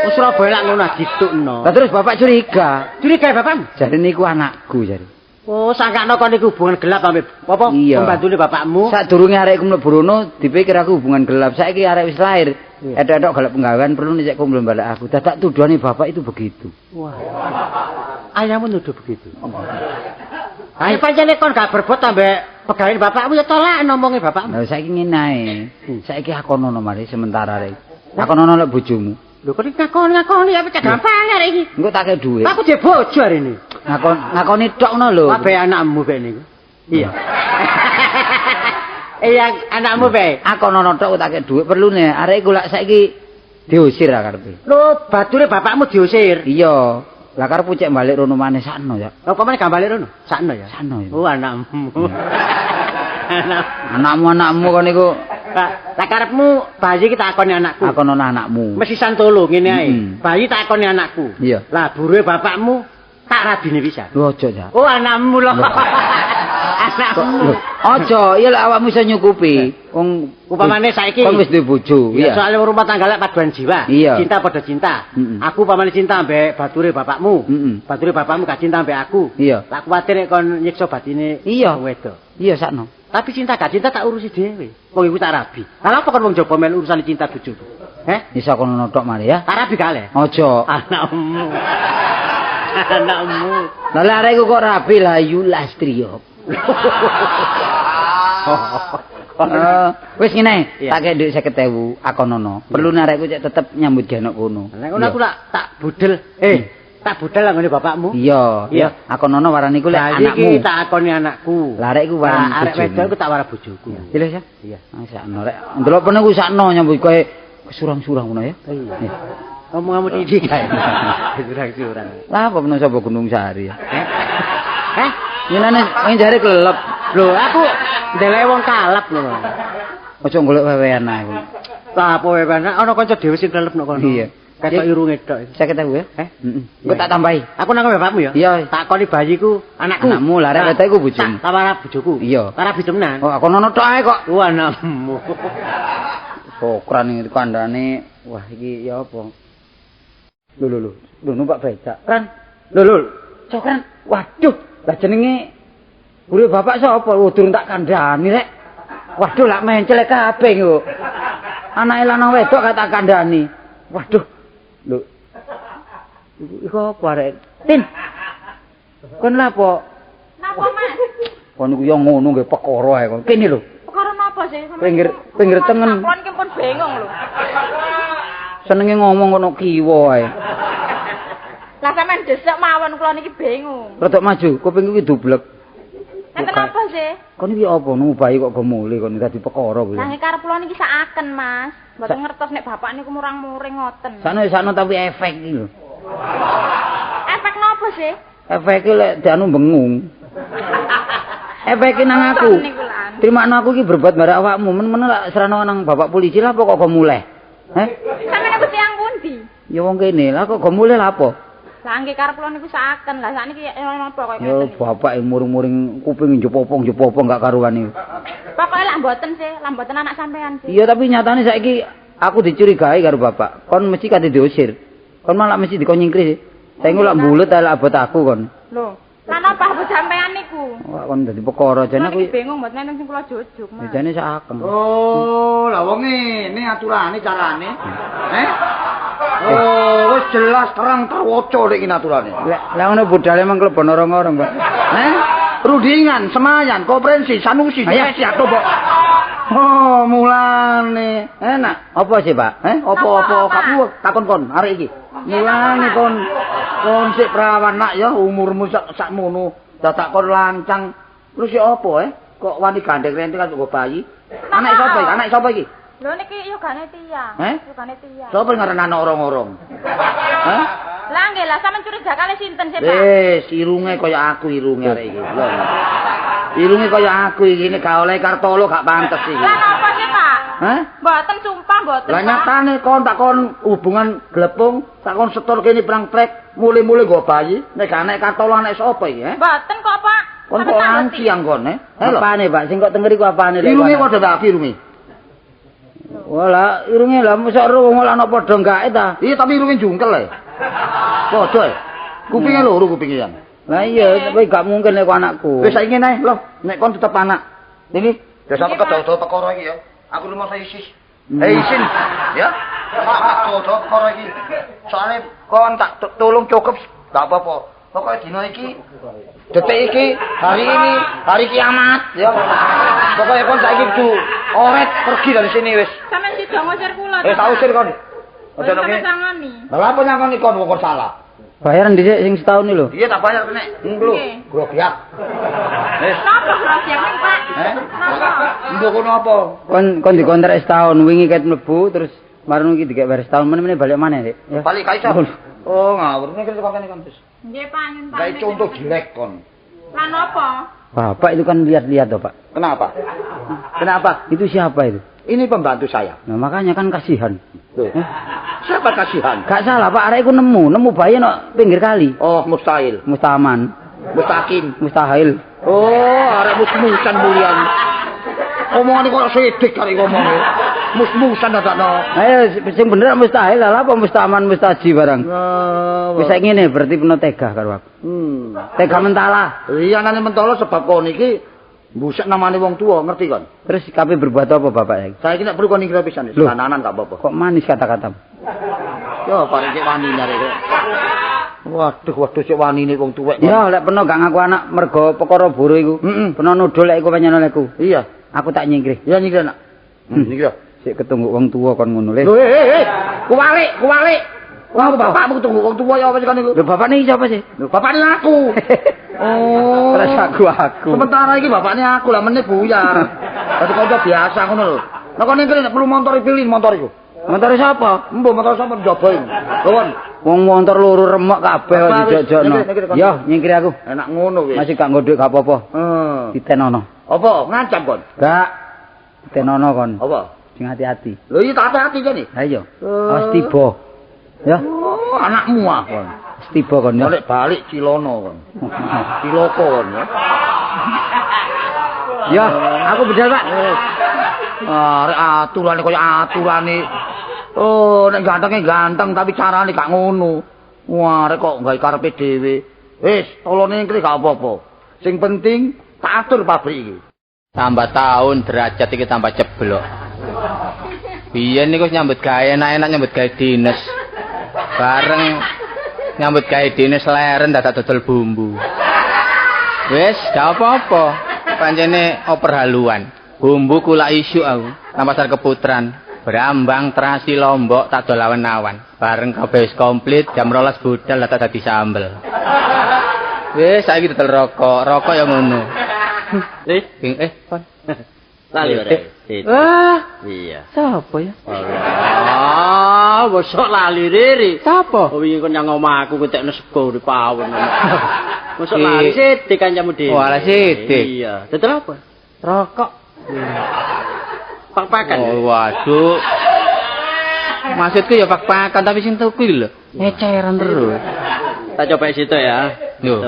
Wis Surabaya lak ngono ditukno. Lah terus bapak curiga. Curiga bapakmu? Jare niku anakku jare. Oh, sangkakno kon niku hubungan gelap ambek apa pembantune bapakmu. Sadurunge arek iku mlebu rono dipikir aku hubungan gelap. Saiki arek wis lahir. Edok-edok golek penggawean perlu nek kumpul balik aku. Dadak tuduhane bapak itu begitu. Wah. Ayahmu nuduh begitu. Ayo pancene kon gak berbuat ambek pegawean bapakmu ya tolak ngomonge bapakmu. Lah saiki ngene ae. Saiki akono mari sementara rek. Akono lek bojomu. Lho kok ngakoni apa cak gampang arek iki. Engko tak kei dhuwit. Aku dhe bojo arene. Ngakoni tok ngono lho. Kabeh anakmu be niku. Iya. Iya anakmu be. Akono tok tak kei dhuwit perlune arek iku lak saiki diusir karepe. Lho bature bapakmu diusir. Iya. Lah karepku cek balik rono maneh sakno ya. Lha kok meneh gak balik rono? Sakno ya. Sakno ya. Oh anakmu. Anakmu kon niku. Lah karepmu bayi ki takoni anakku. Takono anakmu. Mesti santolo ngene ae. Bayi takoni anakku. Iya. Lah buruhe bapakmu tak rabine pisan. Lho aja ya. Oh anakmu lho. Anakmu. Aja, iya lek awakmu iso nyukupi. Wong upamane saiki kon wis duwe bojo. Iya. Soale rumah tangga lek paduan jiwa. Cinta padha cinta. Aku upamane cinta ambek bature bapakmu. Bature bapakmu gak cinta ambek aku. Iya. Lah kuwatir nek kon nyiksa batine iya wedok. Iya sakno. Tapi cinta gak cinta tak urusi dhewe. Wong iku tak rabi. Lah apa kon wong jaba melu urusan cinta bojoku? Heh? Iso kono tok mari ya. Tak rabi gak le? Aja. Anakmu. Anakmu. Lah arek iku kok rabi lah Yulastrio. Wis ngene, tak kei dhuwit 50.000 akonono. Perlu arekku cek tetep nyambut gawe nok kono. Nek ngono aku lak tak budel. Tak budal lah ngene bapakmu. Iya, iya. Akonono warani iku lek anakmu. Iki tak akoni anakku. Lah arek iku warani bojomu. Arek wedok iku tak wara bojoku. Iya ya? Iya. Sakno rek. Ndelok pene ku sakno nyambut gawe kesurang-surang ngono ya. Iya. Omonganmu titik kae. Kesurang-surang. Lah apa peno sapa Gunung Sari ya? Heh? Nyenane wong jare kelelep. Lho, aku ndeleke wong kalap lho. Aja golek wewean aku. Lah apa wewean? Ana kanca dhewe sing kelelep nok kono. Iya. Ketok irunge tok. 50.000 ya? Heh? Heeh. Engko tak tambahi. Aku nang bapakmu ya? Iya. Takoni bayiku anakku. Anakmu lah arek wedok iku bojomu. Tak wara bojoku. Iya. Tak rabi temenan. Oh, aku nono tok ae kok. Oh, anakmu. Sokran iki kandhane. Wah, iki ya apa? Lho lho lho. Lho numpak becak. Ran. Lho lho. Sokran. Waduh, lah jenenge guru bapak sapa? Oh, durung tak kandhani rek. Waduh, lak menclek kabeh kok. Anake lanang wedok gak tak kandhani. Waduh. Lho. Iku apa arek? Tin. Kon lha apa? Napa, Mas? Kon iku yo ngono nggih perkara ae kon. Kene lho. Perkara napa sih? Pinggir tengen. Kon ki pun bingung lho. Senenge ngomong kono kiwa ae. Lah sampean desek mawon kula niki bingung. Rodok maju, kupingku ki dublek. Enten apa sih? Kon iki apa nunggu bayi kok gemule kon dadi perkara kuwi. Lah karep kula niki sakaken, Mas. Mboten ngertos nek bapak niku murang-muring ngoten. Sakno tapi efek iki lho. Efek napa sih? Efeke lek dianu bengung. Efeke nang aku. Trimakno aku iki berbuat barek awakmu, men-men lak serano nang bapak polisi lah apa kok go muleh. Heh? Sampeyan niku tiyang pundi? Ya wong kene, lah kok go muleh lah apa? Lah nggih karep kula niku sakaken. Lah sakniki napa kaya ngeten. Ya bapak muring-muring kuping njepopong-njepopong gak karuan iki. Pokoke lak mboten sih, lak mboten anak sampean sih. Iya tapi nyatane saiki Aku dicurigai karo bapak. Kon mesti kate diusir. Kon malah mesti dikon nyingkrih. Saiki lak mbulet ae lak abot aku kon. Lho, lan apa bu sampean niku? Wah, kon dadi perkara jane aku bingung mboten enten sing kula jujuk, Mas. Jane sak akeng. Oh, lah wong ngene aturane carane. Eh? Oh, wis jelas terang terwaca nek iki aturane. Lah ngono budale emang klebon orang-orang, Pak. Eh? Rundingan, semayan, konferensi, sanusi, siap to, Mbok. Oh, mulane enak. Apa sih, Pak? Eh, apa-apa kamu takon kon arek iki. Mulane kon kon sik prawan nak ya umurmu sakmono, dadak kon lancang. Terus ya apa eh? Kok wani gandeng rente kan nggo bayi? Anak sapa iki? Anak sapa iki? Lho niki yogane tiyang. Eh? Yogane tiyang. Sapa ngaran anak orang-orang? Hah? Lah nggih lah sampean curiga kali sinten sih, Pak? Wis, irunge kaya aku irunge arek iki. Lho. Irunge kaya aku iki nek gak oleh Kartolo gak pantes iki. Lah napa sih, Pak? Hah? Mboten sumpah mboten. Lah nyatane kon tak kon hubungan glepung, tak kon setor kene perang trek, mule-mule nggo bayi, nek gak anak Kartolo anak sapa iki, eh? Mboten kok, Pak. Kon kok lancang kon, eh? Apane, Pak? Sing kok tenger iku apane lek? Irunge padha tak aku irunge. Walah, irunge lah mosok ro wong ana padha gak ta. Iya, tapi irunge jungkel e. Padha e. Kupinge loro kupinge yang. Lah iya, tapi gak mungkin nek anakku. Wis saiki ngene ae, lho, nek kon tetep anak. Ini desa kedo-do perkara iki ya. Aku rumangsa isis. Isin, ya. Kedo-do perkara iki. Soale kon tak tolong cukup gak apa-apa. Pokoke dina iki, detik iki, hari ini, hari kiamat, ya. Pokoke kon saiki kudu oret pergi dari sini wis. Sampeyan sida ngusir kula. Wis tak usir kon. Aja nek. Sangoni. Lha apa nyangoni kon wong kon salah? Bayaran dhisik sing setahun iki lho. Iya tak bayar kene. Lho, grogiak. Wis. Napa grogiak ning, Pak? Eh? Napa? Mbok kono apa? Kon dikontrak setahun wingi ket mlebu terus marung iki dikek bayar setahun meneh balik maneh, Dik. Ya. Balik gak iso. Oh, ngawur nek kene kon wis. Nggih, Pak, nyun Gawe contoh jelek kon. Lah napa? Bapak itu kan lihat-lihat toh, Pak. Kenapa? Kenapa? Itu siapa itu? Ini pembantu saya. Nah, makanya kan kasihan. Loh. Siapa kasihan? Gak salah, Pak. Arek iku nemu bayi no pinggir kali. Oh, mustahil. Mustaman. Mustakin. Mustahil. Oh, arek mus-musan mulian. Omongane koyo sidik arek ngomonge. Mus-musan dadakno. Ayo sing bener mustahil lah apa mustaman mustaji barang. Wis saiki ngene berarti peno tega karo aku. Tega mentala. Iya nane mentala sebab kon iki mbusek namane wong tua, ngerti kon? Terus kape berbuat apa bapak saiki? Saiki nek perlu kon ngira pisan, sananan gak apa-apa. Kok manis kata-katamu? Yo parek cek wani arek. Waduh, waduh cek wanine wong tuwek. Ya lek peno gak ngaku anak mergo perkara buru iku. Peno nuduh lek iku pancen olehku. Iya, aku tak nyingkrih. Iya nyingkrih nak. Nyingkrih. Sik ketunggu wong tuwa kon ngono le. Lho kuwalik, kuwalik. Wah, bapakmu ketunggu wong tuwa ya apa sih kon iku? Lho bapakne iki sapa sih? Lho bapakne aku. Oh. Terus aku. Sementara iki bapakne aku lah meneh buyar. Dadi kanca biasa ngono lho. Lah kon ning perlu motor pilih motor iku. Motor sapa? Mbok motor sapa njaba iku. Lho kon wong motor loro remek kabeh dijojokno. Yo nyingkir aku. Enak ngono wis. Masih gak nggo dhuwit gak apa-apa. Heeh. Ditenono. Apa? Ngancam kon? Gak. Ditenono kon. Apa? Sing hati-hati. Lho iya tak hati-hati jane. Ha iya. Awas tiba. Ya. Oh, anakmu ah kon. Tiba kon ya. Balik cilono kon. Ciloko kon ya. Ya, aku bedal, Pak. Arek aturane kaya aturane. Oh, nek gantenge ganteng tapi carane gak ngono. Wah, arek kok gawe karepe dhewe. Wis, tolone ngene gak apa-apa. Sing penting tak atur pabrik iki. Tambah tahun derajat iki tambah ceblok. Biyen niku nyambut gawe enak-enak nyambut gawe dinas. Bareng nyambut gawe dinas leren dadak dodol bumbu. Wis, gak apa-apa. Pancene oper haluan. Bumbu kula isuk aku nang pasar Keputran. Brambang, terasi, lombok tak dol awan-awan. Bareng kabeh wis komplit jam 12 budal dadak dadi sambel. Wis saiki dodol rokok, rokok ya ngono. Kon. Lali ora. Wah, iya. Sapa ya? Ah, mosok lali riri. Sapa? Oh, wingi kon nyang omahku ketekno sego di pawon. Mosok lali sithik kancamu dhewe. Walah sithik. Iya. Dodol apa? Rokok. Pak-pakan. Oh, waduh. Maksudku ya pak-pakan tapi sing tuku lho. Ngeceran terus. Tak coba situ ya. Lho.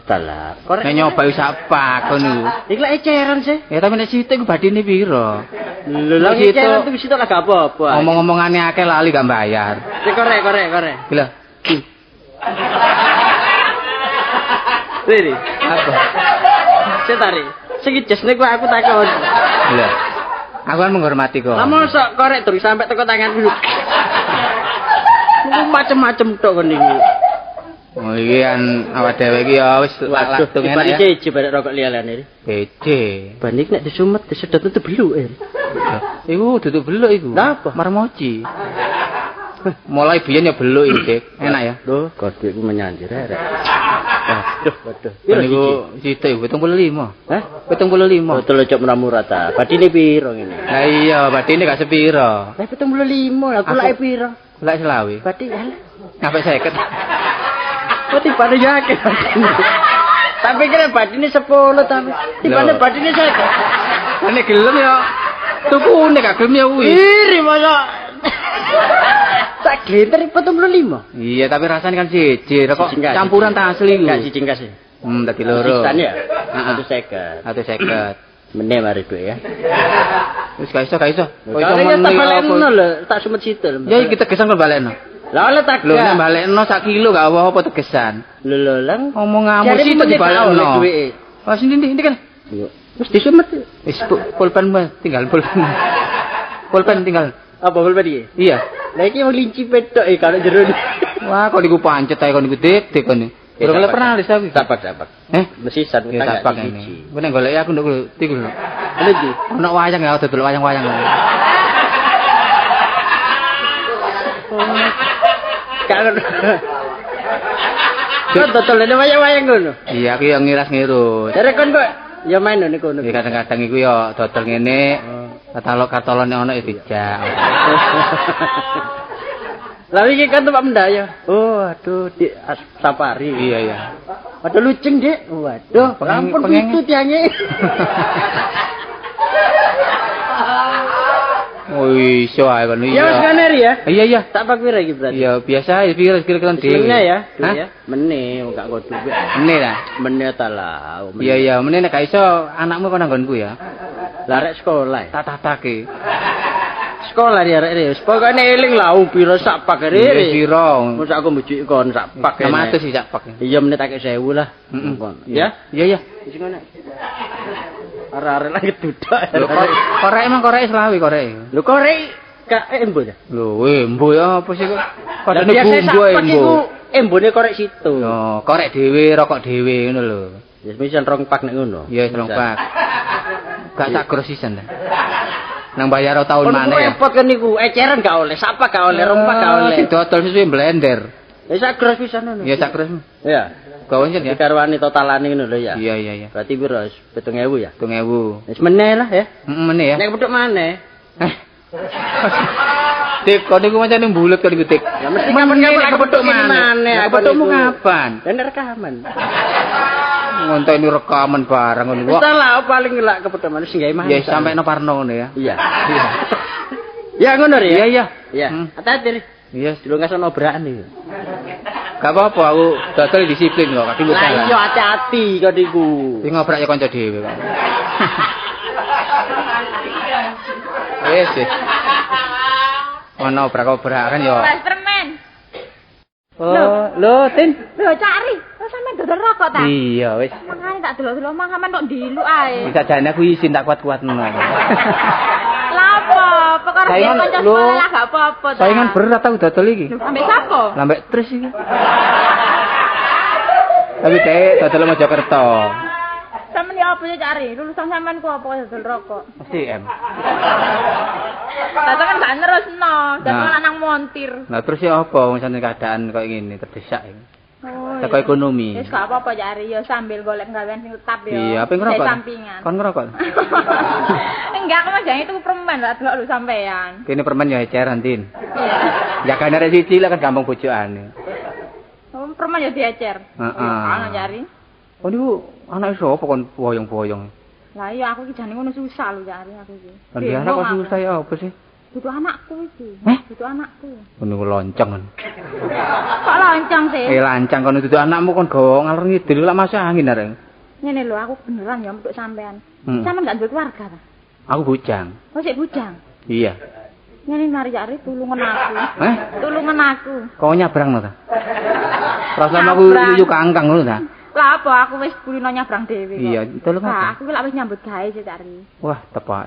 Salah. Korek. Nek nyoba wis apa kon niku. Iki lek eceran sih. Ya tapi nek situ iku badine piro? Lho lha Situ. eceran tuh situ lah gak apa-apa. Omong-omongane akeh lali gak bayar. Sik korek korek korek. Gila. Riri, Apa? sik tarik. Sing jesne ku aku takon. Lho. Aku kan menghormati kok. Lah mosok korek terus sampai teko tanganku. Niku macem-macem tok kon niku. Oh iki kan awak dhewe iki ya wis Waduh, langsung enak dibalik ya. siji barek rokok liya-liyane. Bece. Ban iki nek disumet disedot itu beluk. Eh. Iku duduk beluk iku. Lah apa? Marmoci. Mulai biyen ya beluk iki, Dik. Enak ya. Loh, kodhe iku menyandir rek. Waduh, waduh. Piro Niku siji? sithik 75. Hah? 75. Betul cok murah-murah ta. Badine piro ngene? Lah iya, badine gak sepiro. Lah 75, lah kulake piro? Kulak selawe. Badi alah. Sampai 50. Kok tibane yo akeh badine. Tak pikir badine 10 tapi tibane Loh. badine 50. Nek gelem ya tukune gak gelem ya kuwi. Iri masa. Sak glinter 75. Iya, tapi rasanya kan siji, kok Siji enggak, campuran siji. ta asli iku. Enggak siji enggak sih. Dadi loro. Sisan ya? Heeh. 150. 150. Meneh mari dhuwit ya. Wis gak iso, gak iso. Kok iso Kalau ya tak meni balekno apa? lho, tak sumet situ lho. Ya iki tegesan kon balekno. Lah oleh tak Lho nek balekno sak kilo gak apa-apa tegesan. Lho lho lang. Omonganmu Jare situ meneh gak oleh dibalekno. duwike. Oh sini ini kan. Wis disumet. Wis pulpen Mas, tinggal pulpen. Pulpen tinggal. Apa pulpen iki? Iya. Lah iki wong linci petok e kalau jero. Wah, kok niku pancet ae kon niku dik dik kon. Durung oleh pernah lho aku. Sabar sabar. Eh, Mesisan ya utang tapak gak ini. siji. Ku nek goleki aku nduk iku lho. Lha iki. Ono wayang ya dodol wayang-wayang. Gak ngono. Kok dodolane wayang-wayang ngono. Iya, aku yang ngiras-ngirus. Jare kon kok ya main ngene kono. Ya kadang-kadang iku ya dodol ngene, katalog-katalone ono ya dijak. Lah iki kan tempat mendaya. Oh, aduh di safari. Iya, iya. Waduh luceng, Dik. Waduh, ampun pitu tiange. Oh, iso ae kon Ya wis iya. ngene ya. Iya, iya. Tak pak pira iki berarti? Iya, biasa ya pikir-pikiran dhewe. Meneh ya, Hah? ya. Meneh wong gak kok dhuwit. Meneh ta? Meneh ta lah. Iya, iya, meneh nek gak iso anakmu kon nanggonku ya. Lah rek sekolah. Tak tatake. Sekolah ya rek wis. Pokoke eling lah wong pira sak pak Iya, rek. piro? Mosok aku mbujuki kon sak pak. 600 sih sak pak. Iya meneh tak 1000 lah. Heeh. Ya. Iya, iya. Wis ngono. Arek-arek lagi duduk. Lho, korek emang korek selawe korek. Lho korek gak embo ya? Lho, embo ya apa sih kok? Lah Padane biasa sak bumbu pak embo. iku embone korek situ. Yo, korek dhewe, rokok dhewe ngono lho. Ya wis rong pak nek ngono. Iya, wis rong pak. Gak sak gros sisan ta. Nang bayar tahun Kon maneh ya. repot kan niku, eceran gak oleh, sapa gak oleh, rompak gak oleh. Dodol suwe blender. Ya sak gros pisan ngono. Ya sak gros. Iya. Gawe ya. Dikarwani totalane ngono lho ya. Iya, iya, iya. Berarti piro? 7.000 ya? 7.000. Wis meneh lah ya. Heeh, meneh ya. Nek petuk maneh. Eh. Dik, kon niku macane bulet kon niku, Dik. Ya mesti kapan-kapan aku kepethuk kene maneh. aku Kepethukmu niku. kapan? Dan rekaman. Ngonteni rekaman barang ngono Wis kok. lah paling ngelak kepethuk maneh sing gawe maneh. Ya sampe no Parno ngono ya. Iya. Iya. Ya ngono Ri, ya. Iya, iya. Iya. Hmm. Hati-hati Ri. Iya, Dulu nggak sono obrakan iki. gak apa-apa aku dodol disiplin kok, kaki Lah salah. iya hati-hati kok niku. Sing ngobrak ya kanca dhewe kok. Wis, wis. Ono obrak-obrakan ya. Mas permen. Oh, lho, Tin. Lho, cari. Lho sampean dodol rokok ta? Iya, wis. Mangane tak delok-delok mang sampean kok ndiluk ae. Bisa jane aku izin tak kuat-kuat ngono. Lah apa? Perkara Saingan, kanca lho. sekolah lah gak apa-apa ta. Saingan berat aku dodol iki. Lho, Ambek sapa? Lambek tris iki. Tapi dhek dodol Mojokerto. Sampeyan ya apa ya cari? Lulusan sampean ku apa dodol rokok? Mesti M. Tata kan gak nerusno, dadi Nah. malah nang montir. Nah terus ya apa wong sampe keadaan koyo ngene terdesak iki. Oh. Teko ekonomi. Wis gak apa-apa cari ya sambil golek gawean sing tetap ya. Iya, apa ngerokok? Kayak Sampingan. Kon ngerokok? Enggak, aku mah jangan itu permen lah delok lu sampean. Kene permen ya eceran, Tin. Iya. Jagane arek siji lah kan gampang bojokane. Oh, permen ya diecer. Heeh. Ana cari. Oh niku anake sapa kon boyong-boyong? Lah iya aku iki jane ngono susah lho cari aku iki. Kan dia anak kok susah ya apa sih? Dudu anakku iki. Eh? Dudu anakku. Ngono ku lonceng. Kok lonceng sih? Eh lancang kono dudu anakmu kon gawa ngalor ngidul lak masuk angin arek. Ngene lho aku beneran ya metuk sampean. Hmm. Sampean gak duwe keluarga ta? Aku bujang. Oh sik bujang. Iya. Ngene mari ya Arif tulungan aku. Eh? Tulungan aku. Kau nyabrang ta? Perasaan aku Nyabrang. yuyu kangkang ngono ta? Lah apa aku wis kulino nyabrang dhewe kok. Iya, tolong Lah apa? aku ki lak wis nyambut gawe sih Cak Ri. Wah, tepak.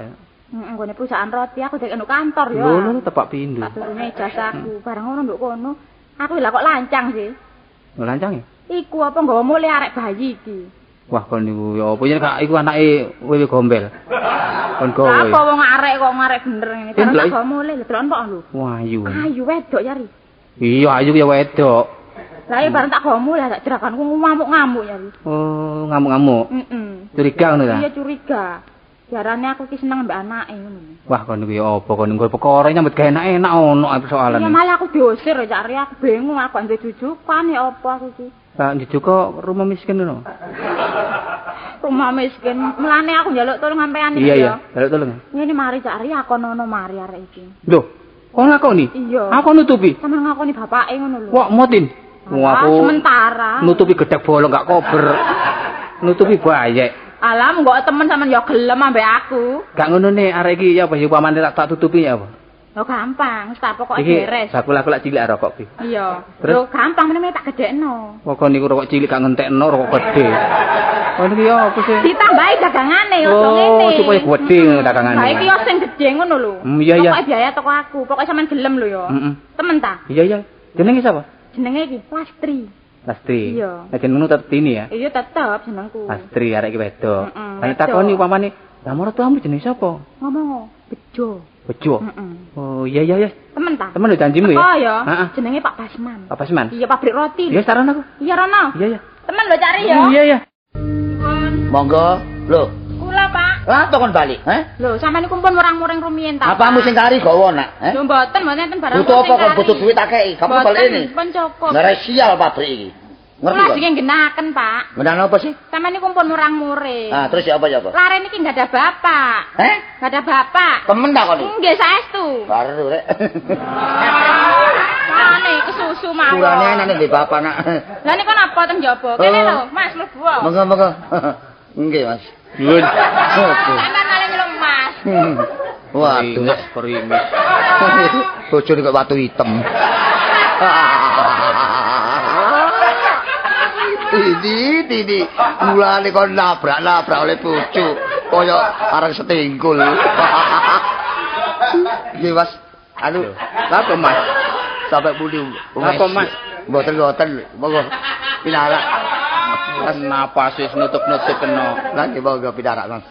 Heeh, nggone perusahaan roti aku dek nduk kantor ya. Lho, lho tepak pindho. Tak turune ijazahku, bareng ngono nduk kono. Aku lah kok lancang sih. Lho lancang ya? Iku apa nggawa mulih arek bayi iki. Wah, kon niku ya apa yen gak iku anake wewe gombel. Kon Lah gawe. apa wong arek kok ngarek bener ngene. Eh, Bareng tak delok. gawa mulih lho delok kok lho. Wah, ayu. Ayu wedok ya Ri. Iya, ayu ya wedok. Lah iya bareng tak gawa mulih tak jerakanku ngamuk-ngamuk ya Ri. Oh, ngamuk-ngamuk. Heeh. Curiga ngono ta? Iya curiga. Jarane aku ki seneng mbek anake ngono. Wah, kon niku ya apa kon niku perkara nyambut gawe enak-enak ono ae persoalan. Iya malah aku diusir ya Cak Ri, aku bingung aku gak duwe jujukan ya apa aku iki. Lah njujuk kok rumah miskin ngono. Rumah miskin. Mulane aku njaluk tolong sampean iki Iya, iya. ya. Jaluk tolong. Ngene mari Cak Ri aku ono mari arek iki. Lho, kok ngakoni? Iya. Aku nutupi. Sampeyan ngakoni bapake ngono lho. Wah, motin. Wah, Alah, aku sementara. nutupi gedhek bolong gak kober. Nutupi bayek. Alah, mbok temen sampean ya gelem ambek aku. Gak ngono nih arek iki ya apa ya upamane tak tutupi ya apa? Lho gampang, wis tak pokoke Iki beres. bakul aku lak cilik rokok ki. Iya. Terus? Lho gampang meneh tak gedhekno. Pokok niku rokok cilik gak ngentekno rokok gede. Oh niki ya apa sih? Ditambahi dagangane ojo Oh, ngene. supaya gede Mm-mm. dagangane. Lah iki yo sing gedhe ngono lho. Iya, iya. Pokoke biaya toko aku, pokoke sampean gelem lho ya. Heeh. Temen ta? Iya iya. Jenenge sapa? Jenenge iki Lastri. Lastri. Iya. Lah jenengmu tetep Tini ya. Iya tetep jenengku. Lastri arek iki wedok. Mm-mm, Lah wedok. takoni upamane, lah mertuamu jenenge sapa? Ngomong bejo. Bejo. Heeh. Oh iya iya iya. Temen ta? Temen lho janjimu ya. Oh ya. Heeh. Jenenge Pak Basman. Pak Basman. Iya pabrik roti. Iya saran aku. Iya Rono. Iya iya. Temen lho cari ya. Iya iya. Monggo. Lho, Kula Pak. lah apa kon balik? Heh? Lho sampean niku pun murang-muring rumiyin ta. Apamu sing kari gawa nak? Heh? Lho mboten mboten enten barang. Butuh apa kon butuh duit akeh? Kamu balik ini. Pun cukup. Ngarai sial pabrik iki. Ngerti Kula kon? sing nggenaken Pak. Ngenang apa sih? Sampean niku pun murang-muring. Ah, terus ya apa ya apa? Lare niki nggak ada bapak. Heh? Nggak ada bapak. Temen ta kon iki? Nggih saestu. Baru rek. Mane kesusu mawon. Kurane anane ndek bapak nak. Lah niku napa teng jaba? Kene Oh. lho, Mas mlebu. Monggo monggo. Nggih, Mas. Nyuwun. Oke. Sampean malah nyeluk Mas. Waduh, Kerimis, kerimis. bojone kok watu hitam. Ini, ini, mulane kon nabrak-nabrak oleh bojo, kaya arang setingkul. Nggih, Mas. Anu, Apa Mas? sampai muni. Apa, Mas? Mboten mboten, monggo. Pinarak. Mas napas wis nutup-nutup kena. Lah nggih monggo pinarak, Mas.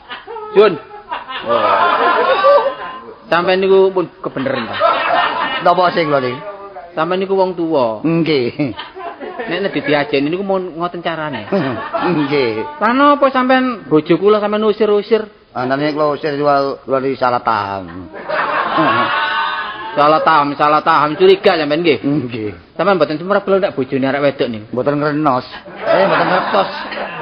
Jun. Oh. Sampeyan niku pun kebeneran ta. Napa sing lho niki? Sampeyan niku wong tuwa. Nggih. Nek nek diajeni niku mau ngoten carane. Nggih. Lah napa sampean bojo kula sampean usir-usir? Anane kula usir kula salah paham. Salah paham, salah paham, curiga sampean nggih. Nggih. Sampean mboten semerep kula nek bojone arek wedok niku. Mboten ngrenos. Eh, mboten ngertos.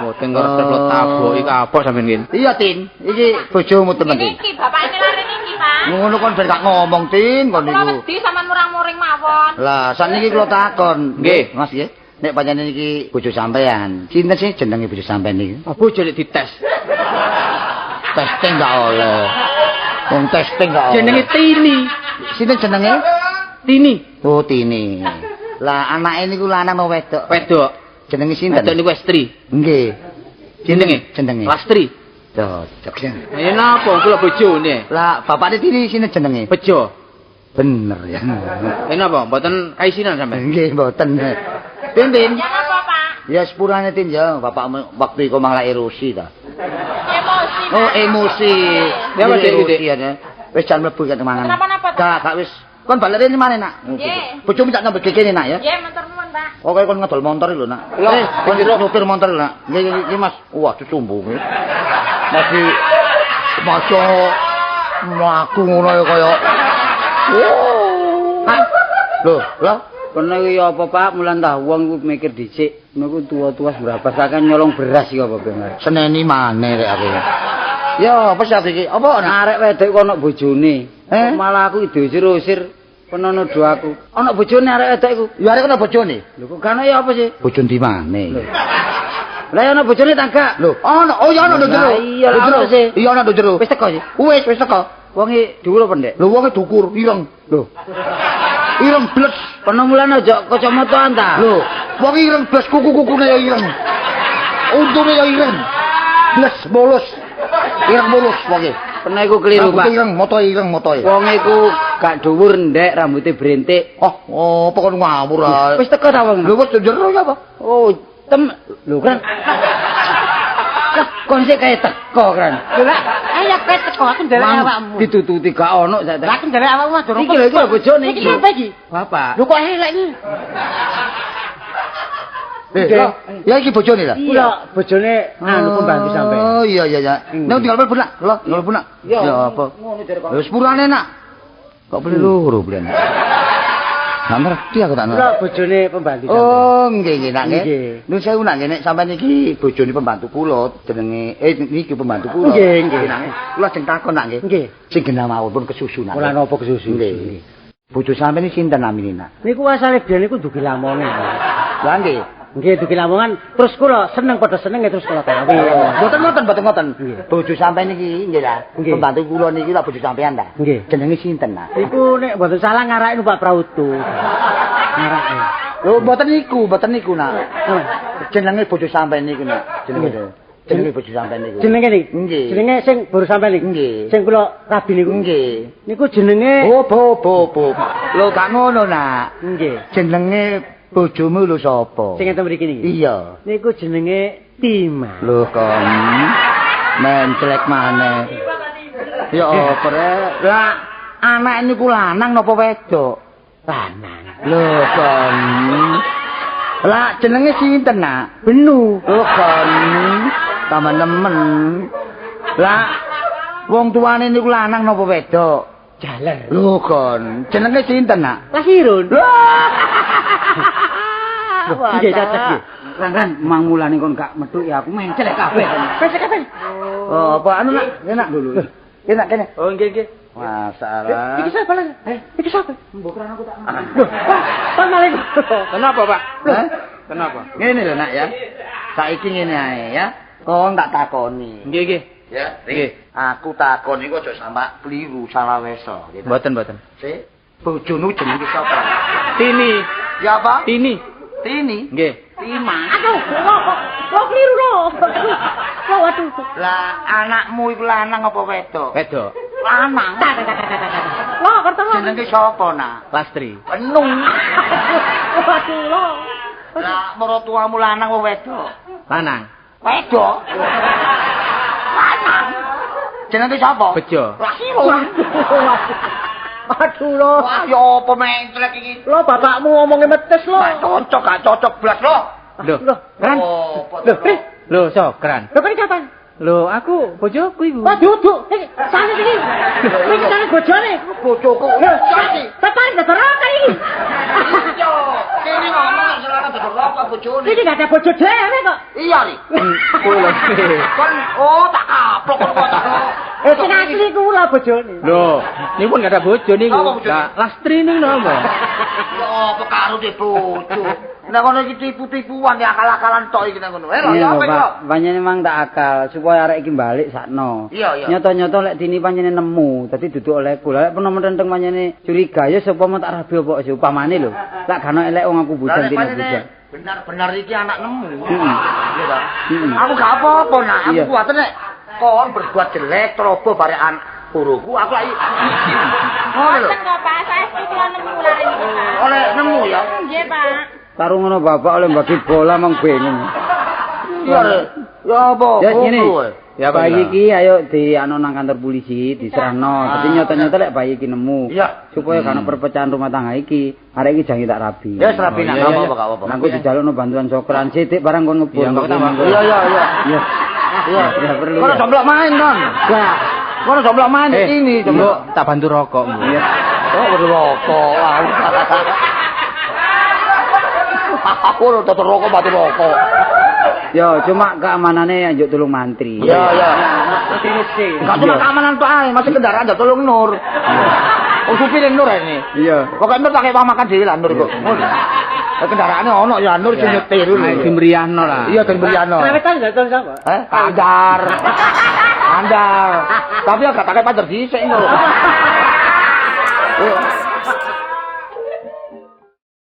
Mboten ngertos kula taboki kapok sampean nggih. Iya, Tin. Iki bojomu temen, Tin. Niki bapake lare niki, Pak. Ngono kon ben gak ngomong, Tin, kon Kula niku. wedi sampean murang-muring mawon. Lah, sakniki kula takon. Nggih. Mas nggih. Nek pancen niki bojo sampean, sinten sih jenenge bojo sampean niki? Oh, bojo nek dites. Testing gak oleh. Wong testing gak oleh. Jenenge Tini. Sinten jenenge? Tini. Oh, Tini. Lah, anake niku lanang apa wedok? Wedok. Jenenge sinten? Wedok niku estri. Nggih. Jenenge? Jenenge. Lastri. Cocok. Ya napa kula bojone? Lah, bapakne Tini sinten jenenge? Bejo. Bener ya. Ya napa mboten kaisinan sampean? Nggih, mboten. Tin, Tin. Ya napa, Pak? Ya sepurane Tin ya, bapakmu waktu iku malah erosi ta. Emosi. Pak. Oh, emosi. Ya, Mas, Dik, Erosi Dik. ya. Wis jan mlebu kan mangan. Kenapa-napa, ta? Gak, gak wis. Kon balik rene maneh, Nak. Nggih. Bojomu tak nyambut kene, Nak ya. Nggih, matur nuwun, Pak. Pokoke kon ngedol motor lho, Nak. Lah, Eh, kon nyupir motor lho, Nak. Nggih, nggih, nggih, Mas. Waduh, sombong. Masih maca mlaku ngono ya kaya. Oh. Lho, lah Kono iki ya apa Pak, mulan tah wong iku mikir dhisik. Niku tuwa-tuwa berapa sakan nyolong beras iki apa ben. seneni maneh rek aku. Ya, apa sih iki? Apa nak? Arek wedok iku ana bojone. Eh? Malah aku diusir-usir penono do aku. Ana bojone arek wedok iku. Ya arek ana bojone. Lho kok gak ono ya apa sih? Bojo ndi maneh? Lah ya ana bojone ta gak? Lho, ana. Oh ya ana nduk jero. Lah iya lah Nduk jero. ana sih. Iya ana nduk jero. Wis teko sih. Wis, wis teko. Wonge dhuwur apa ndek? Lho wonge dukur, ireng. Lho, Ireng bles. kono mulane aja kacamataan ta. Lho, wong ireng bles kuku-kukune ya ireng. Untune ya ireng. Bles mulus. Ireng mulus wonge. Pernah iku keliru, Pak. Rambute ireng, motoe ireng motoe. Wong iku gak dhuwur ndek, rambute brentik. Oh, apa kon ngawur ae. Wis teko ta wong? Lho wis jero ya apa? Oh, tem lho kan. Lah, kon sik kae teko kan. Lho lah, ayo kowe teko aku ndelek awakmu. Ditututi gak ono sak. Lah aku ndelek awakmu Mas Durung. Iki lho iki lho bojone Iki sapa iki? Bapak. Lho kok elek iki? Eh, lho, ya iki bojone lah. Kula bojone anu pembantu sampean. Oh iya iya iya. Nek tinggal mlebu nak, lho, tinggal mlebu nak. Iya. Ya apa? Ngono jare kok. Lho sepurane nak. Kok beli loro beli. Gak ngerti aku tak Kula ngerti. bojone pembantu sampean. Oh, nggih nggih nak nggih. Nggih. Nuwun sewu nak nggih nek sampean iki bojone pembantu kula jenenge niki pembantu kula. Nggih, nggih. Nak nggih. Kula ajeng takon nak nggih. Nggih. Sing genah mawon pun kesusu nak. Ora napa kesusu. Nggih. Bojo sampean iki sinten namine nak? Niku asale biyen niku dugi Lamongan. Lah nggih. Nggih dugi Lamongan, terus kula seneng padha senenge terus kula kawin. Mboten ngoten, mboten ngoten. Nggih. Bojo sampean niki nggih lah. Nggih. Pembantu kula niki lah bojo sampean ta. Nggih. Jenenge sinten nak? Iku nek mboten salah ngarake numpak prautu. Ngarake. Lho mboten niku, mboten niku nak. Apa? Jenenge bojo sampean niku nak. Jenenge Nggih. jenenge bojo sampean niku. Jenenge niki. Nggih. Jenenge sing baru sampean niki. Nggih. Sing kula rabi niku. Nggih. Niku jenenge Oh, bo bo bo. Lho gak ngono nak. nggih. Jenenge bojomu lho sapa? Sing enten mriki niki. Iya. Niku jenenge Tima. Lho kon. Menclek maneh. Ya apa rek? Lah anak niku lanang napa wedok? Lanang. Lho kon. Lah jenenge sinten nak? Benu. Lho kon. Tambah nemen. Lah wong tuane niku lanang napa wedok? Jaler. Lho kon. Jenenge sinten nak? Lahirun. Wah. Nggih cocok nggih. Ran ran mang mulane kon gak metu ya aku menclek kabeh. Wis kabeh. Oh, apa anu nak? Kene nak dulu. Kene nak kene. Oh, nggih nggih. Masalah. Iki sapa lho? Iki sapa? Mbok ran aku tak. Lho, Pak, Pak malah. Kenapa, Pak? Hah? Kenapa? Ngene lho nak ya. Saiki ngene ae ya. Kon tak takoni. Nggih nggih. Ya, Nggih. Aku takon iku aja sampak kliru salah weso gitu. Mboten mboten. Sik, bojomu jenenge sapa? Tini. Ya apa? Tini. Tini. Nggih. Tima. Aduh, kok keliru lho. Aduh, waduh. Lah anakmu iku lanang apa wedok? Wedok. Lanang. Lho, kerto lho. Jenenge sapa nak? Lastri. Penung. Waduh, lho. Lah maratuamu lanang apa wedok? Lanang. Wedok. Lanang. Jenenge sapa? Bejo. Lahirun. Aduh lho. Wah, ya apa menclek iki? Lho bapakmu ngomongnya metes lho. Gak cocok, gak cocok blas lho. Lho. Lho, Ran. Oh, apa Lho, eh, Lho, Sokran. lho kan kapan? Lho, aku bojoku iku. Wah, duduk. Iki sane iki. Iki sane bojone. Bojoku. Lho, Bapak dodol rokok iki. Iya, kene ngomong selana dodol rokok bojone. Iki gak ada bojo dhewe kok. Iya ri. Kula. Kon oh tak kaplok kon kok tak. Eh sing asli kula bojone. Lho, niku pun gak ada bojo niku. Apa bojone? Lah, Lastri niku napa? Ya apa karo de bojo. Nek ngono iki tipu-tipuan ya akal-akalan tok iki nek ngono. Eh lho, ya Iya, apa iki lho? Pak. Pancene mang tak akal supaya arek iki balik sakno. Iya, iya. Nyoto-nyoto lek dini pancene nemu, dadi duduk olehku. Lah lek peno mententeng pancene curiga ya sapa mau tak rabi apa sih upamane lho. Lak gak ono elek wong aku Lah bujang nek dini pancene bujang. benar-benar iki anak nemu. Heeh. Iya ta? Heeh. Aku gak apa-apa nak, aku Iya. kuwatir nek kon berbuat jelek ceroboh bare anak guruku aku lagi. Ngono lho. Boten kok, Pak. Saestu kula nemu lare niki, Pak. Oleh nemu ya. Nggih, Pak. Taruh ngono bapak oleh bagi bola mang bingung. Iya. Re. Ya apa? Ya ngene. Ngono, eh. Ya, apa Bayi iki? iki ayo di anu nang kantor polisi diserahno. Dadi nyata-nyata lek bayi iki nemu. Iya. Supaya gak ono perpecahan rumah tangga iki, arek iki jangan tak rabi. Ya wis rapi nak, Oh, iya, gak iya. apa-apa, gak apa-apa. Nang aku dijalukno bantuan sokran sithik barang kon ngebur. Iya, kok tambah. Iya, iya, iya. Iya. Iya. Ya perlu. Kono ya. domblok main kon. Gak. Kono domblok main ini domblok. Mbok tak bantu rokok, Mbok. Iya. Oh, rokok. Aku ora rokok, batu rokok. Yo, cuma keamanannya njuk tulung mantri. Iya, iya. Mesti. Enggak cuma keamanan tok ae, masih kendaraan njuk tolong Nur. Oh, supir Nur ini. Iya. Pokoke Nur pakai uang makan dhewe lah Nur kok. Ngono. Kendaraane ono ya Nur sing nyetir lho. Ayo dimriyahno lah. Iya dimriyahno. Krawitan nggak tolong sapa? Eh, kandar. Kandar. Tapi agak pakai pacar dhisik ngono.